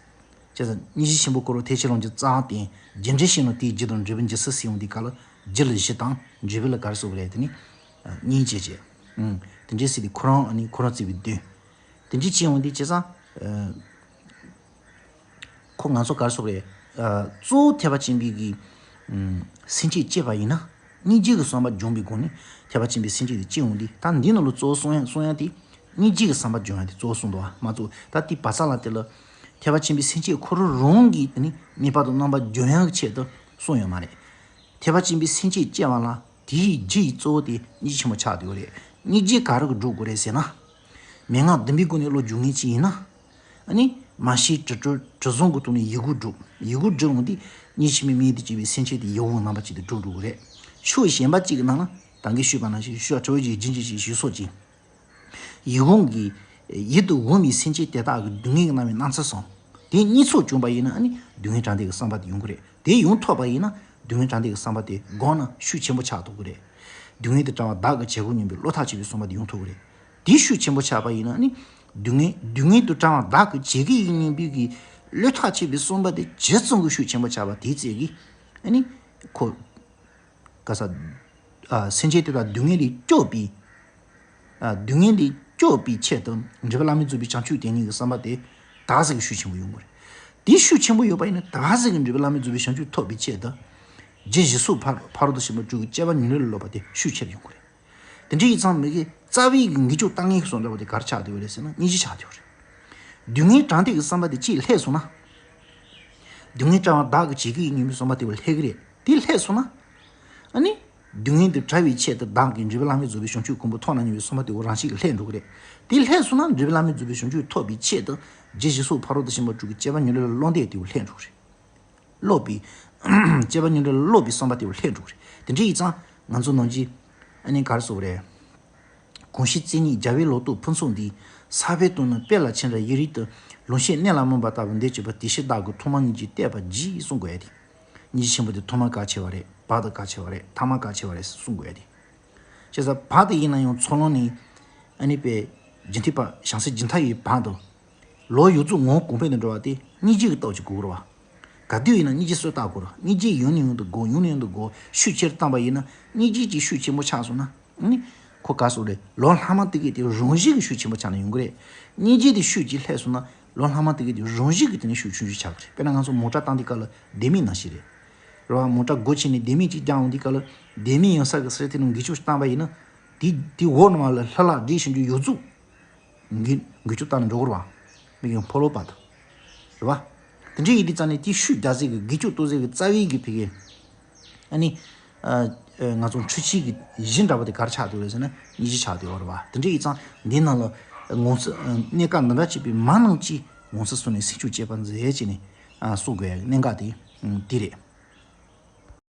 ཙང་སྙིང་རྗེ་ཆེན་པོ་ཁོ་རང་ཐེག་ཆེན་ལམ་གྱི་རྩ་བ་བསྟན། རྒྱུ་འབྲས་གཞན་ནི་དེ་ཡི་རྒྱུ་དང་འབྲས་བུ་འབྱིན་ཚུལ་ཟེར་ཡོང་དུས་སྐབས་ལ་རྒྱུ་ལ་གཞི་དང་འབྲས་བུ་ལ་ག་རེ་ཟེར་དགོས་རེད། དེ་ནི་སྙིང་རྗེ་བྱས། ཨང་། དེ་འདྲའི་ཟེར་དུས་ཁོ་རང་ཨ་ནི་ཁོ་རང་བརྩེ་བའི་དོན། དེ་འདྲའི་བྱས་ཡོང་དུས་བྱས་ཙང་། ཨ། ཁོ་ང་ཚོ་ག་རེ་ཟེར་དགོས་རེད། ཨ། གཙོ་བོ་ཐེག་པ་ཆེན་པོའི་གི། ཨམ། སེམས་བསྐྱེད་བསྐྱེད་པ་ཡིན་ན། སྙིང་རྗེ་གི་བསམ་པ་སྦྱོང་བའི་སྒོ་ནས་ཐེག་པ་ཆེན་པོའི་སེམས་བསྐྱེད་དེ་སྐྱེ་འོང་དུས། ད་འདི་ནང་ལ་གཙོ་བོ་གསུང་ཡ་གསུང་ཡ་དེ། སྙིང་རྗེ་གི་བསམ་པ་སྦྱོང་ཡ་དེ་གཙོ་བོ་གསུངས་འདུག་བ། མ་གཏོགས་ད་དེའི་བར་མཚམས་ལ་དེ་ལ། ཐེག་པ་ཆེན་པོའི་སེམས་བསྐྱེད་ཁོ་རང་རང་གི་དེ་ནི་དམིགས་པ་དང་རྣམ་པ་སྦྱོང་ཡ་གི་ཆེད་དུ་གསུངས་ཡོད་མ་རེད། ཐེག་པ་ཆེན་པོའི་སེམས་བསྐྱེད་བསྐྱེད་པ་ལ་དེའི་རྒྱུ་ཡི་གཙོ་བོ་དེ་སྙིང་རྗེ་ཆེན་པོ་ཆགས་བསྡད་ཡོད་རེད། སྙིང་རྗེ་ག་རེ་གིས་སྒྲུབ་དགོས་རེད་ཟེར་ན། མན་ངག་བདུན་པའི་སྒོ་ནས་བློ་སྦྱོང་མཁན་ཅིག་ཡིན་ན། ཨ་ནི་མ་ཤེས་དྲི་དྲོད་དྲི་བཟང་གི་ཐོག་ནས་ཡིད་ཁུངས་སྒྲུབ། ཡིད་ཁུངས་སྒྲུབ་འོང་དུས་སྙིང་རྗེ་མི་མེད་དུ་སྐྱེ་བའི་སེམས་ཅན་དེ་ཡིད་འོང་རྣམ་པ་ཅིག་ཏུ་སྒྲུབ་འགྲོ་གི་རེད། ཕྱོགས་གཞན་པ་ཅིག་གི་ནང་ན་ད་གིན་ཞུས་པ་ནང་བཞིན་ཕྱོགས་དྲི་བ་ཅིག་རྒྱུན་ཅིག་ཞིག་ཞུ་སོགས་ཀྱིས། ཡིད་འོང་གི་ཡིད་དུ་འོང་བའི་སེམས་ཅན་དེ་དག་གི་སྡུག་བསྔལ་གྱི་རྣམ་སྨིན་སྣང་ཚུལ་སོང་། དེ་གཉིས་ཚོགས་བྱུང་བ་ཡིན་ན་ཨ་ནི་སྡུག་བསྔལ་དྲང་བདེན་གྱི་བསམ་པ་དེ་ཡོང་གི་རེད། དེ་ཡོང་ཐུབ་པ་ཡིན་ན་སྡུག་བསྔལ་དྲང་བདེན་གྱི་བསམ་པ་དེ་སྒོམ་ན་ཤུགས་ཆེན་པོ་ཆགས་ཐུབ་ཀྱི་རེད། སྡུག་བསྔལ་དེ་དྲང་བ་བདག་གི་བྱེད་སྒོ་ཉམས་པའི་བློ་ཐག་ཆོད་པའི་བསམ་པ་དེ་ཡོང་ཐུབ་ཀྱི་རེད། དེ་ཤུགས་ཆེན་པོ་ཆགས་པ་ཡིན་ན་ཨ་ནི་སྡུག་བསྔལ་སྡུག་བསྔལ་དེ་དྲང་བ་བདག་གི་བྱེད་སྒོ་ཡིན་སྙམ་པའི་གི་བློ་ཐག་ཆོད་པའི་བསམ་པ་དེ་ཇི་ཙམ་གྱིས་ཤུགས་ཆེན་པོ་ཆགས་པ་དེའི་ཚད་ཀྱིས་ཨ་ནི་ཁོ། ག་ས། ཨ། སེམས་ཅན་དེ་དག་སྡུག་བསྔལ་ལས་སྐྱོབ་པའི། ཨ། སྡུག་བསྔལ་ལས་སྐྱོབ་པའི་ཆེད་དུ་འགྲོ་བའི་བླ་མེད་རྫོགས་པའི་བྱང་ཆུབ་དེ་ཉིད་ཀྱི་བསམ་པ་དེ་དག་ས་གི་ཤུགས་ཆེན་པོ་ཡོང་གི་རེད། དེ་ཤུགས་ཆེན་པོ་ཡོད་པ་ཡིན་ན་དག་ས་གི་འགྲོ་བའི་བླ་མེད་རྫོགས་པའི་བྱང་ཆུབ་ཐོབ་པའི་ཆེད་དུ། རྗེ་ཞེས་སོགས་ཕ་ཕ་རོལ་ཏུ་ཕྱིན་པ་དྲུག་གི་སྤྱད་པ་ཉུང་ལོས་ལ་སློབ་པ་དེ་ཤུགས་ཆེར་ཡོང་གི་རེད། དེ་འདྲ་ཡིན་ཙང་མི་གི་རྩ་བའི་གི་འགུལ་སྐྱོད་བཏང་མཁན་གྱི་བཟོ་འདྲ་བ་དེ་ག་རེ་ཆགས་བསྡད་ཡོད་རེད་ཟེར་ན་སྙིང་རྗེ་ཆགས་བསྡད་ཡོད་རེད། སྡུག་བསྔལ་དྲང་བདེན་གྱི་བསམ་པ་དེ་གཅིག་སླེབས་སོང་ན། སྡུག་བསྔལ་དྲང་བ་བདག་གི་བྱེད་སྒོ་ཡིན་སྙམ་པའི་བསམ་པ་དེ་བ་སླེབས་ཀྱི་རེད། དེ་སླེབས་སོང་ན། ཨ་ནི། སྡུག་བསྔལ་དེ་བྲལ་བའི་ཆེད་དུ་བདག་གིས་འགྲོ་བའི་བླ་མེད་རྫོགས་པའི་བྱང་ཆུབ་གོ་འཕང་ཐོབ་ན་སྙམ་པའི་བསམ་པ་དེ་བ་རང་བཞིན་གྱིས་སླེབས་འགྲོ་གི་རེད། དེ་སླེབས་སོང་ན་འགྲོ་བའི་བླ་མེད་རྫོགས་པའི་བྱང་ཆུབ་ཐོབ་པའི་ཆེད་དུ། རྗེ་ཞེས་སོགས་ཕ་རོལ་ཏུ་ཕྱིན་པ་དྲུག་གི་སྤྱད་པ་ཉུང་ལོས་ལ་སློབ་འདོད་དེ་བ་སླེབས་འགྲོ་གི་རེད། སློབ་པའི། སྤྱད་པ་ཉུང་ལོས་ལ་སློབ་པའི་བསམ་པ་དེ་བ་སླེབས་འགྲོ་གི་རེད། དེ་འདྲ་ཡིན་ཙང་ང་ཚོ་ནང་གི། ཨ་ནི་ག་རེ་ཟེར་དགོས་རེད། གང་ཞིག་བརྩེ་ཉིད་རྒྱལ་བའི་ལོ་ཏོག་ཕུན་ཚོགས་འདི། ཟག་པའི་དོན་ནི་དཔེ་ལ་ཕྱིན་ར་ཡིད་རིག་ཏུ། ལོངས་སྤྱོད་གནས་ལ་སྨིན་པ་ལྟ་བུ་འདི་གྱུར་པ། དེ་ཕྱིར་བདག་གིས་ཐོག་མར་སྙིང་རྗེ་བསྟོད་པར་བགྱི། གསུང་དགོས་ཡ་དེ། སྙིང་རྗེ་ཆེན་པོ་དེ་ཐོག་མ་གལ་ཆེ་བ་རེད། བར་དུ་གལ་ཆེ་བ་རེད། ཐ་མ་གལ་ཆེ་བ་རེད་གསུང་དགོས་ཡ་དེ། བྱས་ཙང་བར་དུ་ཡིན་ན་ཡང་ཚོགས་ལམ་ནས་ཨ་ནི་པའི་རྒྱུན་མཐུད་པ་བྱང་སེམས་རྒྱུན་མཐའ་ཡི་བར་དུ། ལོ་ཡོངས་རྫོགས་ངོ་བོ་གོང་འཕེལ་དུ་འགྲོ་བ་དེ་སྙིང་རྗེ་གི་སྟོབས་ཀྱིས་གོ་དགོས་རེད་བ། ག་དུས་ཡིན་ན་སྙིང་རྗེ་གསོ་བཏབ་དགོས་རེད། སྙིང་རྗེ་ཡུན་ནས་ཡུན་དུ་སྒོམ། ཡུན་ནས་ཡུན་དུ་སྒོམ། ཤུགས་ཆེར་བཏང་བ་ཡིན་ན་སྙིང་རྗེ་གྱི་ཤུགས་ཆེན་པོ་ཆགས་སོང་ན། ཨ་ནི། ཁོ་ག་སོགས་རེད། ལོ་ལྷག་མ་དེ་གའི་དེ་རང་བཞིན་གྱི་ཤུགས་ཆེན་པོ་ཆགས་ནས་ཡོང་གི་རེད། སྙིང་རྗེ་དེ་ཤུགས་ཀྱིས་སླེབས་སོང་ན་ལོ་ལྷག་མ་དེ་གའི་དེ་རང་བཞིན་གྱིས་དེ་ནས་ཤུགས་ཆུང་ཆུང་ཆགས་ཀྱི་རེད། དཔེར་ན་ང་ཚོ་མོ་ཊ་བཏང་དུས་སྐབས་ལ་ལྡེ་མིག་ནང་བཞིན་རེད། རེད་བ། མོ་ཊ་སྒོ་ཕྱེ་ནས་ལྡེ་མིག་ཅིག་རྒྱག་འོང་དུས་སྐབས་ལ་ལྡེ་མིག་ཡང་ས་གི་སེར་ཐིག་ནང་འགུལ་སྐྱོད་བཏང་བ་ཡིན་ན། དེ་དེ་འོག་ནས་མར་ལ་ལྷ་ལྷ་སྒྲིལ་བཞིན་དུ་ཡོངས་རྫོགས། འགུལ་འགུལ་སྐྱོད་བཏང་ནས་འགྲོ་གི་རེད་བ། མིག་གི་འཕོ་ལོ་བར་དུ། རེད་བ། དེ་འདྲ་ཡིན་དུས་ཙང་ནས་དེ་ཤུགས་རྒྱག་ས་གི་འགུལ་སྐྱོད་གཏོང་ས་གི་རྩ་བའི་གི་ཕ་གི། ཨ་ནི། ཨ། ཨ། ང་ཚོ་འཕྲུལ་ཆས་ཀྱི་གཞི་འདྲ་པོ་དེ་ག་རེ་ཆགས་འདུག་རེད་ཟེར་ན་སྙིང་རྗེ་ཆགས་འདུག་རེད་བ། དེ་འདྲ་ཡིན་ཙང་འདི་ནང་ལ་ངོ་ཚ་གནད་འགག་འདི་འདྲ་བྱས་པའི་མ་ནང་ཅིག་ངོ་ཚ་སོང་ནས་སེམས་ཤུགས་བསྐྱེད་པ་མཛད་བྱས་ནས་གསུང་དགོས་ཡ་གནད་འགག་དེ་འདི་རེད།